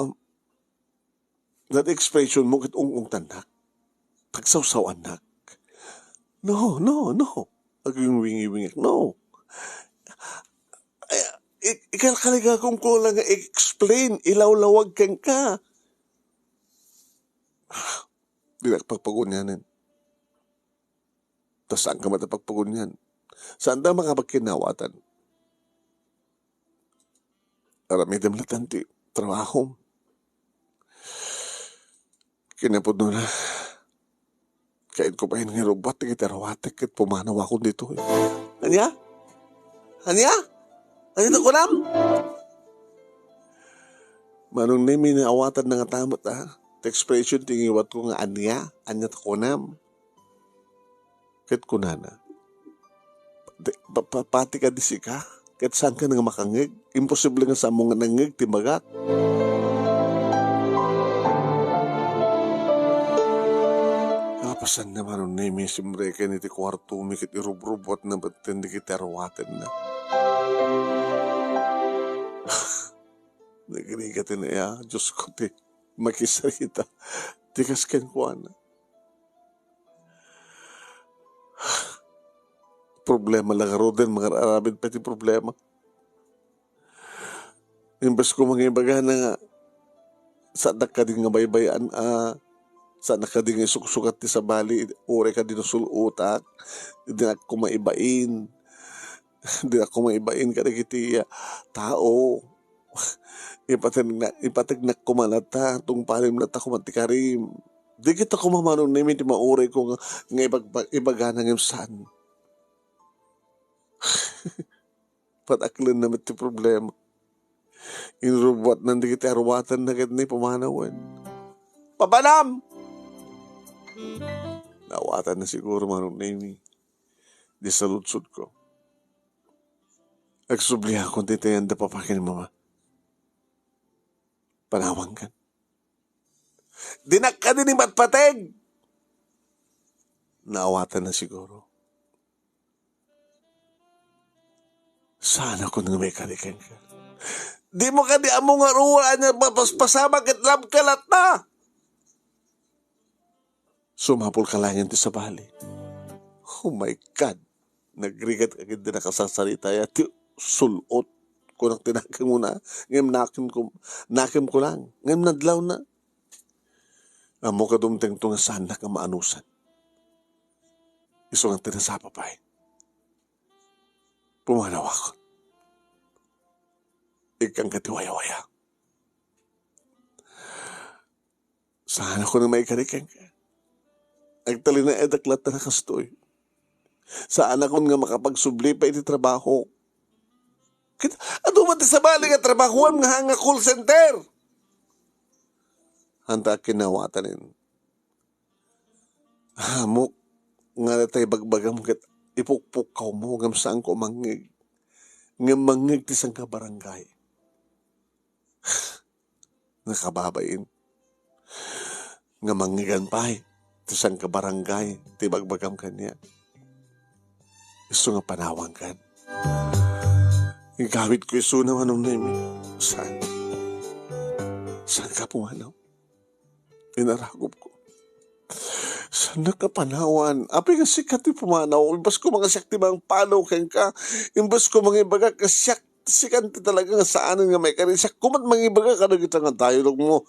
Um, That expression mo ket ung-ungtannak. Pagsawsawannak. No, no, no. Agingwingiwingak, no. Ay, i-, ikalkaligakom ko lang nga i-explain, ilawlawag kenka. Dinak pagpagunianen. Ta saan ka met a pagpagunian. Saan ta makapagkinawatan. Aramidem latan ti trabahom. Kinapudnona, kainko pay nga irubbuat dagiti aruatek ket pumanawakon ditoy. Ania? Ania? Ania ta kunam? Manong Nemi, naawatan na nga ta met, ah. Ti expression ti ngiwat ko nga ania? Ania ta kunam? Ket kunana, "Di, pa-, pa-, pati kadi sika, ket saan ka nga makangngeg? Imposible nga saanmo nga nangngeg ti bagak." Kapasanna, Manong Nemi, simreken iti kuartomi ket irubrubbuatna met dagiti aruatenna. Nagrigat ti nia, Diosko, ti makisarita ti kas kenkuana. Problema la ngaruden, mangar-aramid pay ti problema. Imbes ko mangibagana nga, saannak kadi nga baybay-an a, saannak kadi nga isuksukat ti sabali, uray kadi no sul-otak, dinak ko maibain. Dinak ko maibain kadagiti, ah, tao. Ipategna-, ipategnak koma latta, tungpalim latta koma ti karim. Di kita koma Manong Nemi ti mauray ko nga, nga ibag-, ibagana ngem saan. Pataklenna met ti problema. Inrubbuatnan dagiti aruatenna ket ni pumanawen. Papanam! Naawatanna siguro Manong Nemi. Di saludsodko. Agsubliakon ti tayanda papa ken mama. Panawankan. Dinak kadi ni patpateg! Naawatanna siguro. Saan a kun nga maikari kenka? Di mo kadi ammo nga rua ania papaspasama ket labka latta? Sumapulka laeng ti sabali. Oh my God! Nagrigat agid ti nakasarsarita ya ti sul-ot. Kunak ti nakemuna, ngem nakem ko, nakem ko lang. Ngem nadlawna. Ammo kadumtengto nga saannak nga maanusan. Isu nga ti nasapa pay. Pumanawakon. Ikkanka ti wayawaya. Saan a kun nga maikari kenka? Agtalinaedak latta a kastoy. Saan a kun nga makapagsubli pay iti trabaho. Ket adu met ti sabali nga trabahoam nga, nga call center. Anta a kinawatanen. Amok nga dayta ibagbagam ket ipukpukkawmo ngem saanko a mangngeg. Ngem mangngeg ti sangkabarangay. Nakababain nga mangngeg pay ti sangkabarangay ti ibagbagam kaniak. Isu nga panawankan. Igawidko isuna, Manong Nemi. Saan? Saanka pumanaw? Inaragupko. Saannak a panawan? Apay nga sika ti pumanaw? Imbes koma nga siak ti mangpanaw kenka. Imbes koma nga ibagak nga siak, sika ti talaga nga saanen nga maikari. Siak koma ti mangibaga kadagita nga dialogmo.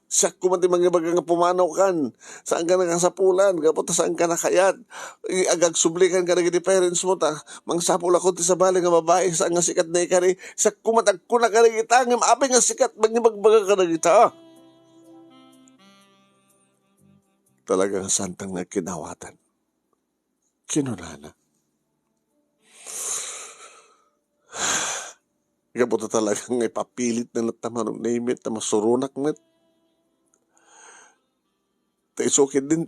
Siak koma ti mangibaga nga pumanawkan. Saanka nakasapulan, gapu ta saanka nakayat. I-, agagsublikan kadagiti parentsmo ta mangsapulakon ti sabali nga babai, saan nga sika ti naikari. Siak koma ti agkuna kadagita, ngem apay nga sika ti mangibagbaga kadagita? Talaga nga saantan nga agkinawatan. Kinunana. Gapu ta talaga nga ipapilitna latta, Manong Nemi, ta masuronak met. Ta isu ketdin,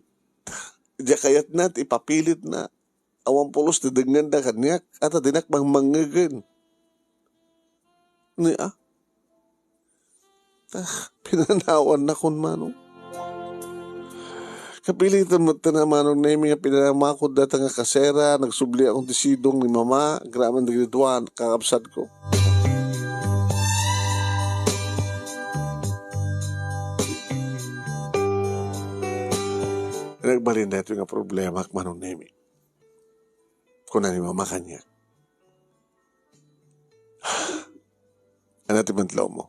diak kayatna ti ipapilitna. Awan pulos ti dengngenda kaniak, ata dinak mangmangngegen. Ni, ah, Ah, pinanawannakon, Manong. Kapilitan met ta, Manong Nemi, nga pinanamakon dayta nga kasera, nagsubliakon ti sidong ni Mama, agraman dagiti dua a kakabsatko. Nagbalin daytoy nga problema, Manong Nemi. Kuna ni Mama kaniak. Ania ti madlawmo?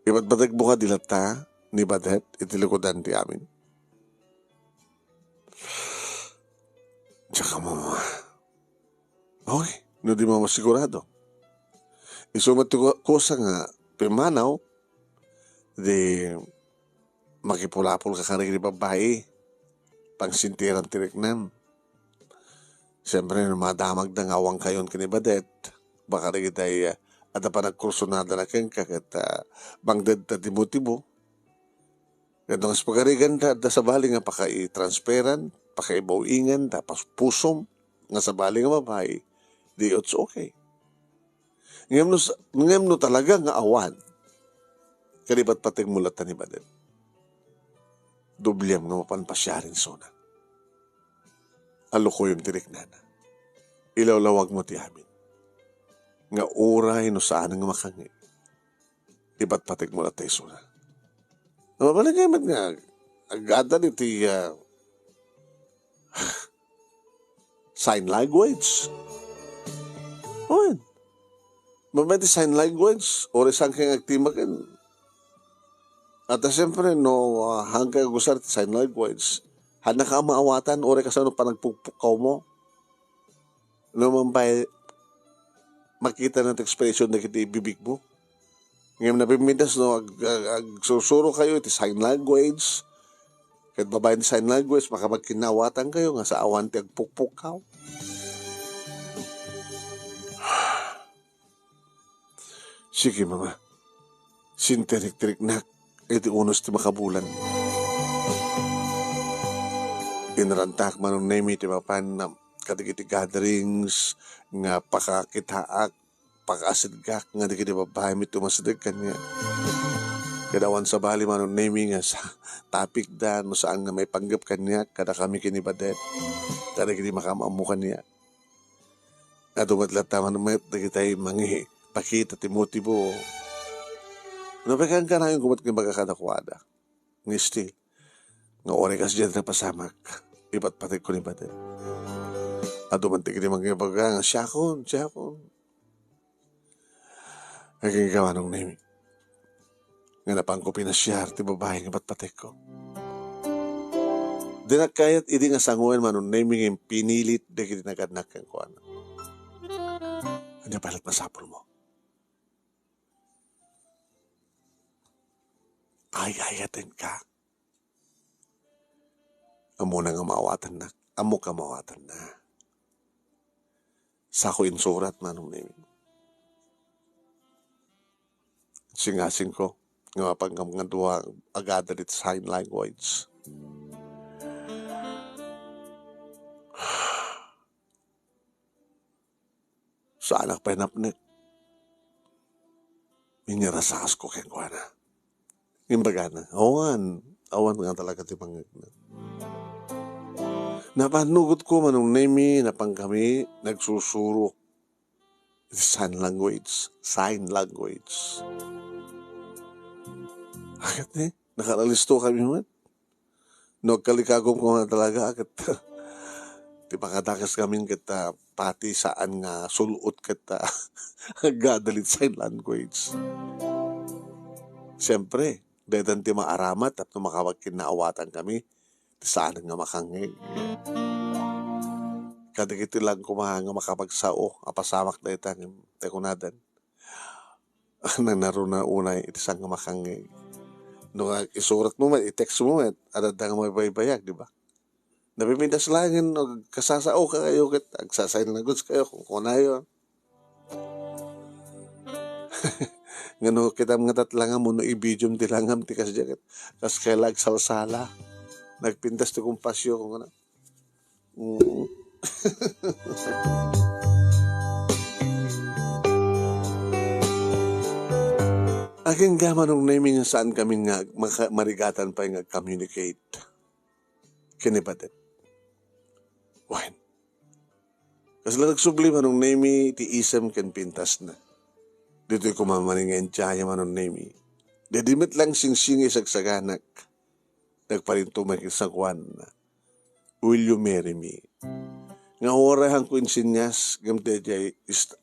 Ibatbategmo kadi latta ni Badet iti likudan ti amin? Diak ammo. Okay, no di mo masigurado. Isu met ti ku-, kusa nga pimmanaw, di makipulapolka kadagiti babbai, pangsintiran ti riknam. Siempre, no madamagda nga awan kayon ken ni Badet, baka dagitay, ah, adda panagkursunada na kenka ket, ah, mangdedta ti motibo. Ket no kas pagariganda, adda sabali nga pakaitransferan, pakaibaw-ingan, ta pas-, pusom, nga sabali nga babbai, di it's okay. Ngem no sa-, ngem no talaga nga awan, kalibat pateg mo latta ni Badet. Dobliam nga mapan pasiarin sona. Alukoyem ti riknana. Ilawlawag mo ti amin. Nga uray no saan nga makangngeg. Ipatpatek mo latta isuna. Mabalin kayo met nga, agada iti, ah, sign language. Wen, mamati sign language, or isang kayong agtimakin. At, ah, siyempre, no, ah, hanggang agusar ti sign language, handa ka maawatan, or kasano panagpukpukkaw mo. No, mambay, makita na ti expression dagiti bibig mo. Ngem napimmintas no ag-, ag-, agsursuro kayo iti sign language. Ket babaen ti sign language, makapagkinnaawatan kayo nga saan ti agpukpukkaw. Sige, Mama. Sintirik-tiriknak iti unos ti makabulan. Inarantak, Manong Nemi, ti mapan na kadagiti gatherings nga pakakitaak, pakaasidgak nga dagiti babbai met umasideg kaniak. Ket awan sabali, Manong Nemi, nga sa-, tapikda no saan nga maipanggep kaniak kadakami ken ni Badet, kadagiti makaammo kaniak. Adu met latta man met dagitay mangipakita ti motibo. No, pay kankanayon ko met nga ibaga kadakuada. Nga still, nga uray kasdiay ti napasamak, ipatpatek ko ni Badet. Adu man ti kini mangibaga nga siakon, siakon. Agingga, Manong Nemi, nga napanko pinasiar ti babai nga patpatekko. Dinak kayat idi nga sangoen, Manong Nemi, nga pinilit dagiti nagannak kenkuana. Ania pay la't masapulmo? Ay-ayatenka. Ammona nga maawatannak. Ammok nga maawatanna. Sako insurat, Manong Nemi. Singasingko nga mapanggap nga dua agada diti sign language. Saanak pay napnek. Inyarasasko kenkuana. Imbagana, awan, awan nga talaga ti mangngegna. Napannugot ko, Manong Nemi, napan kami nagsusuro iti sign language, sign language. Akat ni, nakalalisto kami met. No agkalikagom ko nga talaga, ket ti makadakes ngamin ket, ah, pati saan nga sul-ot ket, ah, agada iti sign language. Siempre, daytan ti maaramat tapno makapagkinnaawatan kami, ti saan nga makangngeg. Kadagiti lang koma nga makapagsao a pasamak dayta, ngem ti kunadan, nanaruna unay iti saan nga makangngeg. No nga isurat mo met, i-text mo met, adda nga mabaybayag, di ba? Napipintas laengen no agkasasao kayo ket agsasain na goods kayo kung kunayo. Nga no kitam nga tat langam, no i-videom ti langam ti kasdiay ket kas kayla agsalsala. Nagpintas ti kumpasyo, kung ano. Mm. Agingga, Manong Nemi, nga saan kami nga maka-, marigatan pay nga communicate ken ni Badet. Wen, kasla nagsubli, Manong Nemi, ti isem ken pintasna. Ditoy koma manen nga intiaya, Manong Nemi. Daydi met lang singsing nga isagsaganak. Nagparintumeng iti sangoanna. Will you marry me? Nga uray haanko insinyas, ngem daydiay ist-,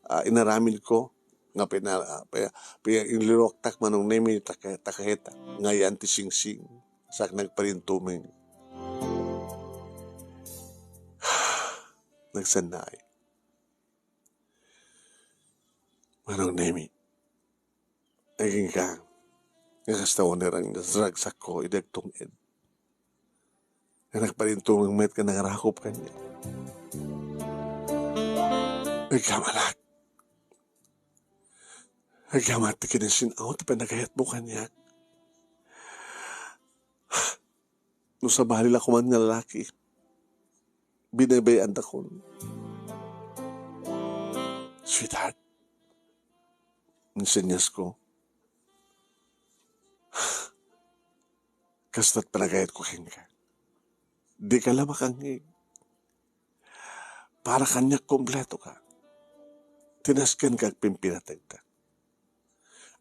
ah, inaramidko, nga pina-, ah, pi-, pi-, inliruaktak, Manong Nemi, taka-, takaheta, nga yan ti singsing, sak nagparintumeng. Nagsannaay. Manong Nemi, agingga, nga kasta unay nga ragsakko idi agtung-ed. Nga nagparintumeng met nga nangarakop kaniak. Agkamanak. Agyamat ti kinasinaw ti panagayatmo kaniak. No sabali la koman nga lalaki, binaybay-andakon. Sweetheart, insinyas ko. Kasta't panagayat ko kenka. Di ka la makangngeg. Para kaniak, kompleto ka. Ti nasken ka agpimpinategka.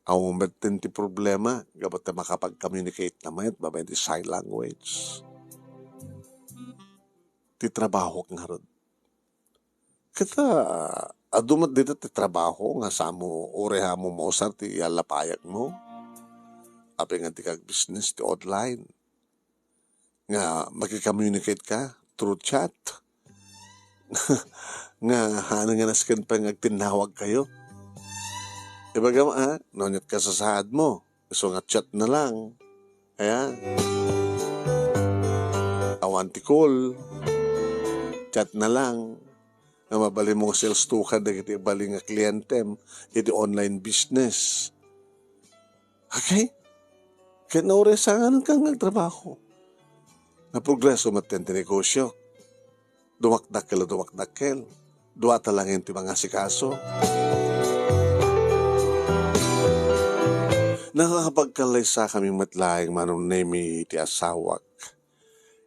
Awan met ti problema, gapu ta makapag-communicate na met babaen ti sign language. Ti trabahok ngarud. Ket, ah, adu met dita ti trabaho nga saan mo, uray a mo mausar ti yalla payagmo. Apay nga di ka agbusiness ti online. Nga makicommunicate ka through chat. Nga haan nga nasken pay nga agtinnawag kayo. Ibagam, ah, no aniat kasasaad mo, isu nga chat na lang. Ayan. Awan ti call. Chat na lang. Nga mabalin mo nga sales talker dagiti bali nga klientem iti online business. Okay? Ket no uray saan ka nga agtrabaho, naprogreso met ti negosio. Dumakdakkel a dumakdakkel. Duata laeng ti mangasikaso. Nakakapagkallaysakami met laeng, Manong Nemi, ti asawak.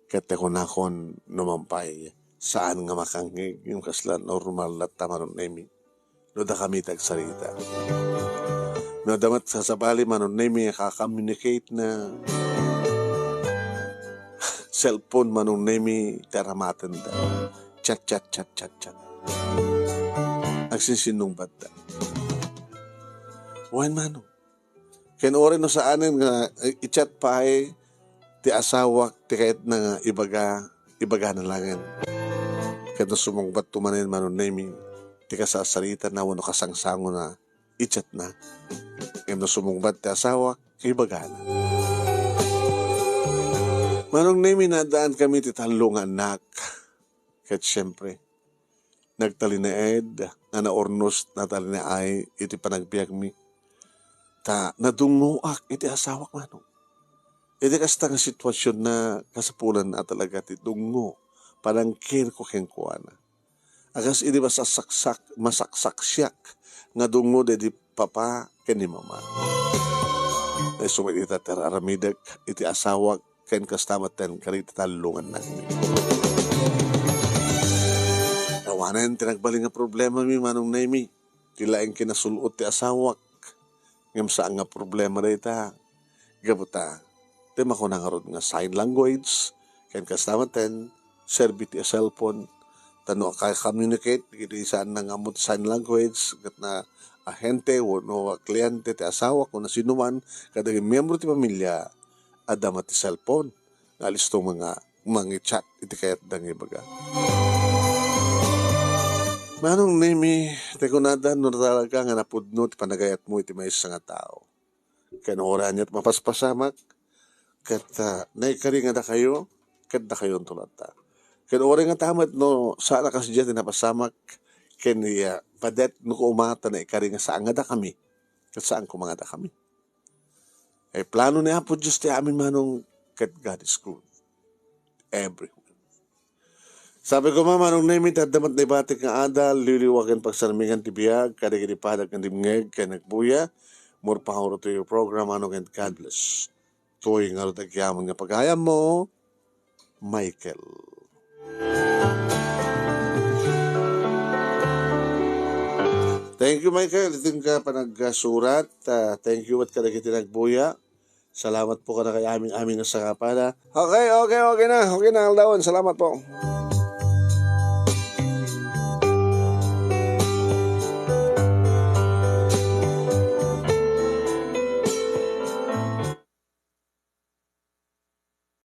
Ket ti kunakon, no man pay, saan nga makangngeg, ngem kasla normal latta, Manong Nemi. No dakami ti agsarita. No adda met sabali, Manong Nemi, nga ka-communicate na cellphone, Manong Nemi, ti aramatenda. Chat, chat, chat, chat, chat. Agsinsinnungbatta. Wen, Manong. Ken uray no saanen nga, eh, i-chat pay ti asawak ti kayatna nga ibaga, ibagana laengen. Ket no sumungbatto manen, Manong Nemi, ti kasarsaritana wenno kasangsangona, i-chatna. Ngem no sumungbat ti asawak, ibagana. Manong Nemi, naaddankami ti tallo nga annak. Ket siempre, nagtalinaed nga naurnos, natalinaay iti panagbiagmi. Ta nadungngoak iti asawak, Manong. Iti kasta nga situasionna, kasapulanna a talaga ti dungngona, panangkirko kenkuana. A kas idi masaksaksak-, masaksaksiak nga dungngona idi papa ken ni mama. Isu met ita ti ar-aramidek iti asawak ken kasta met ken kadagiti tallo nga annakmi. Awanen ti nagbalin nga problemami, Manong Nemi. Ti laeng kinasul-ot ti asawak. Ngem saan nga problema dayta. Gapu ta, ti makuna ngarud nga sign language, ken kasta met ken serbi ti cellphone. Ta no aka-communicate, dagiti saanna nga ammo ti sign language, ket na ahente wenno kliente ti asawak wenno sinuman, kadagiti miyembro ti pamilya, adda met ti cellphone nga alisto nga mangi-chat iti kayatda nga ibaga. Manong Nemi, ti kunada, no talaga nga napudno ti panagayatmo iti maysa nga tao. Ken uray aniat mapaspasamak, ket, ah, naikari nga dakayo, ket dakayonto latta. Ket uray nga tamet no saan a kasdiay ti napasamak, ken iya padet no koma ta naikari nga saan nga dakami, ket saan koma nga dakami. Ay plano ni Apo Dios ti amin, Manong, ket God is good everywhere. Sabi ko, Manong Nemi, ti adda met naibatik nga adal, liwliwa ken pagsarmingan ti biag, kadagiti padak nga dimngeg ken nagbuya, more power to your program, Manong, and God bless. Toy nga rut agyaman nga pagayammo, Michael. Thank you, Michael. Iti nga panagsurat. Ah, thank you met kadagiti nagbuya. Salamat po kadakayo amin-amin nga sangapala. Okay, okay, okay na. Okay na, aldawen. Salamat po.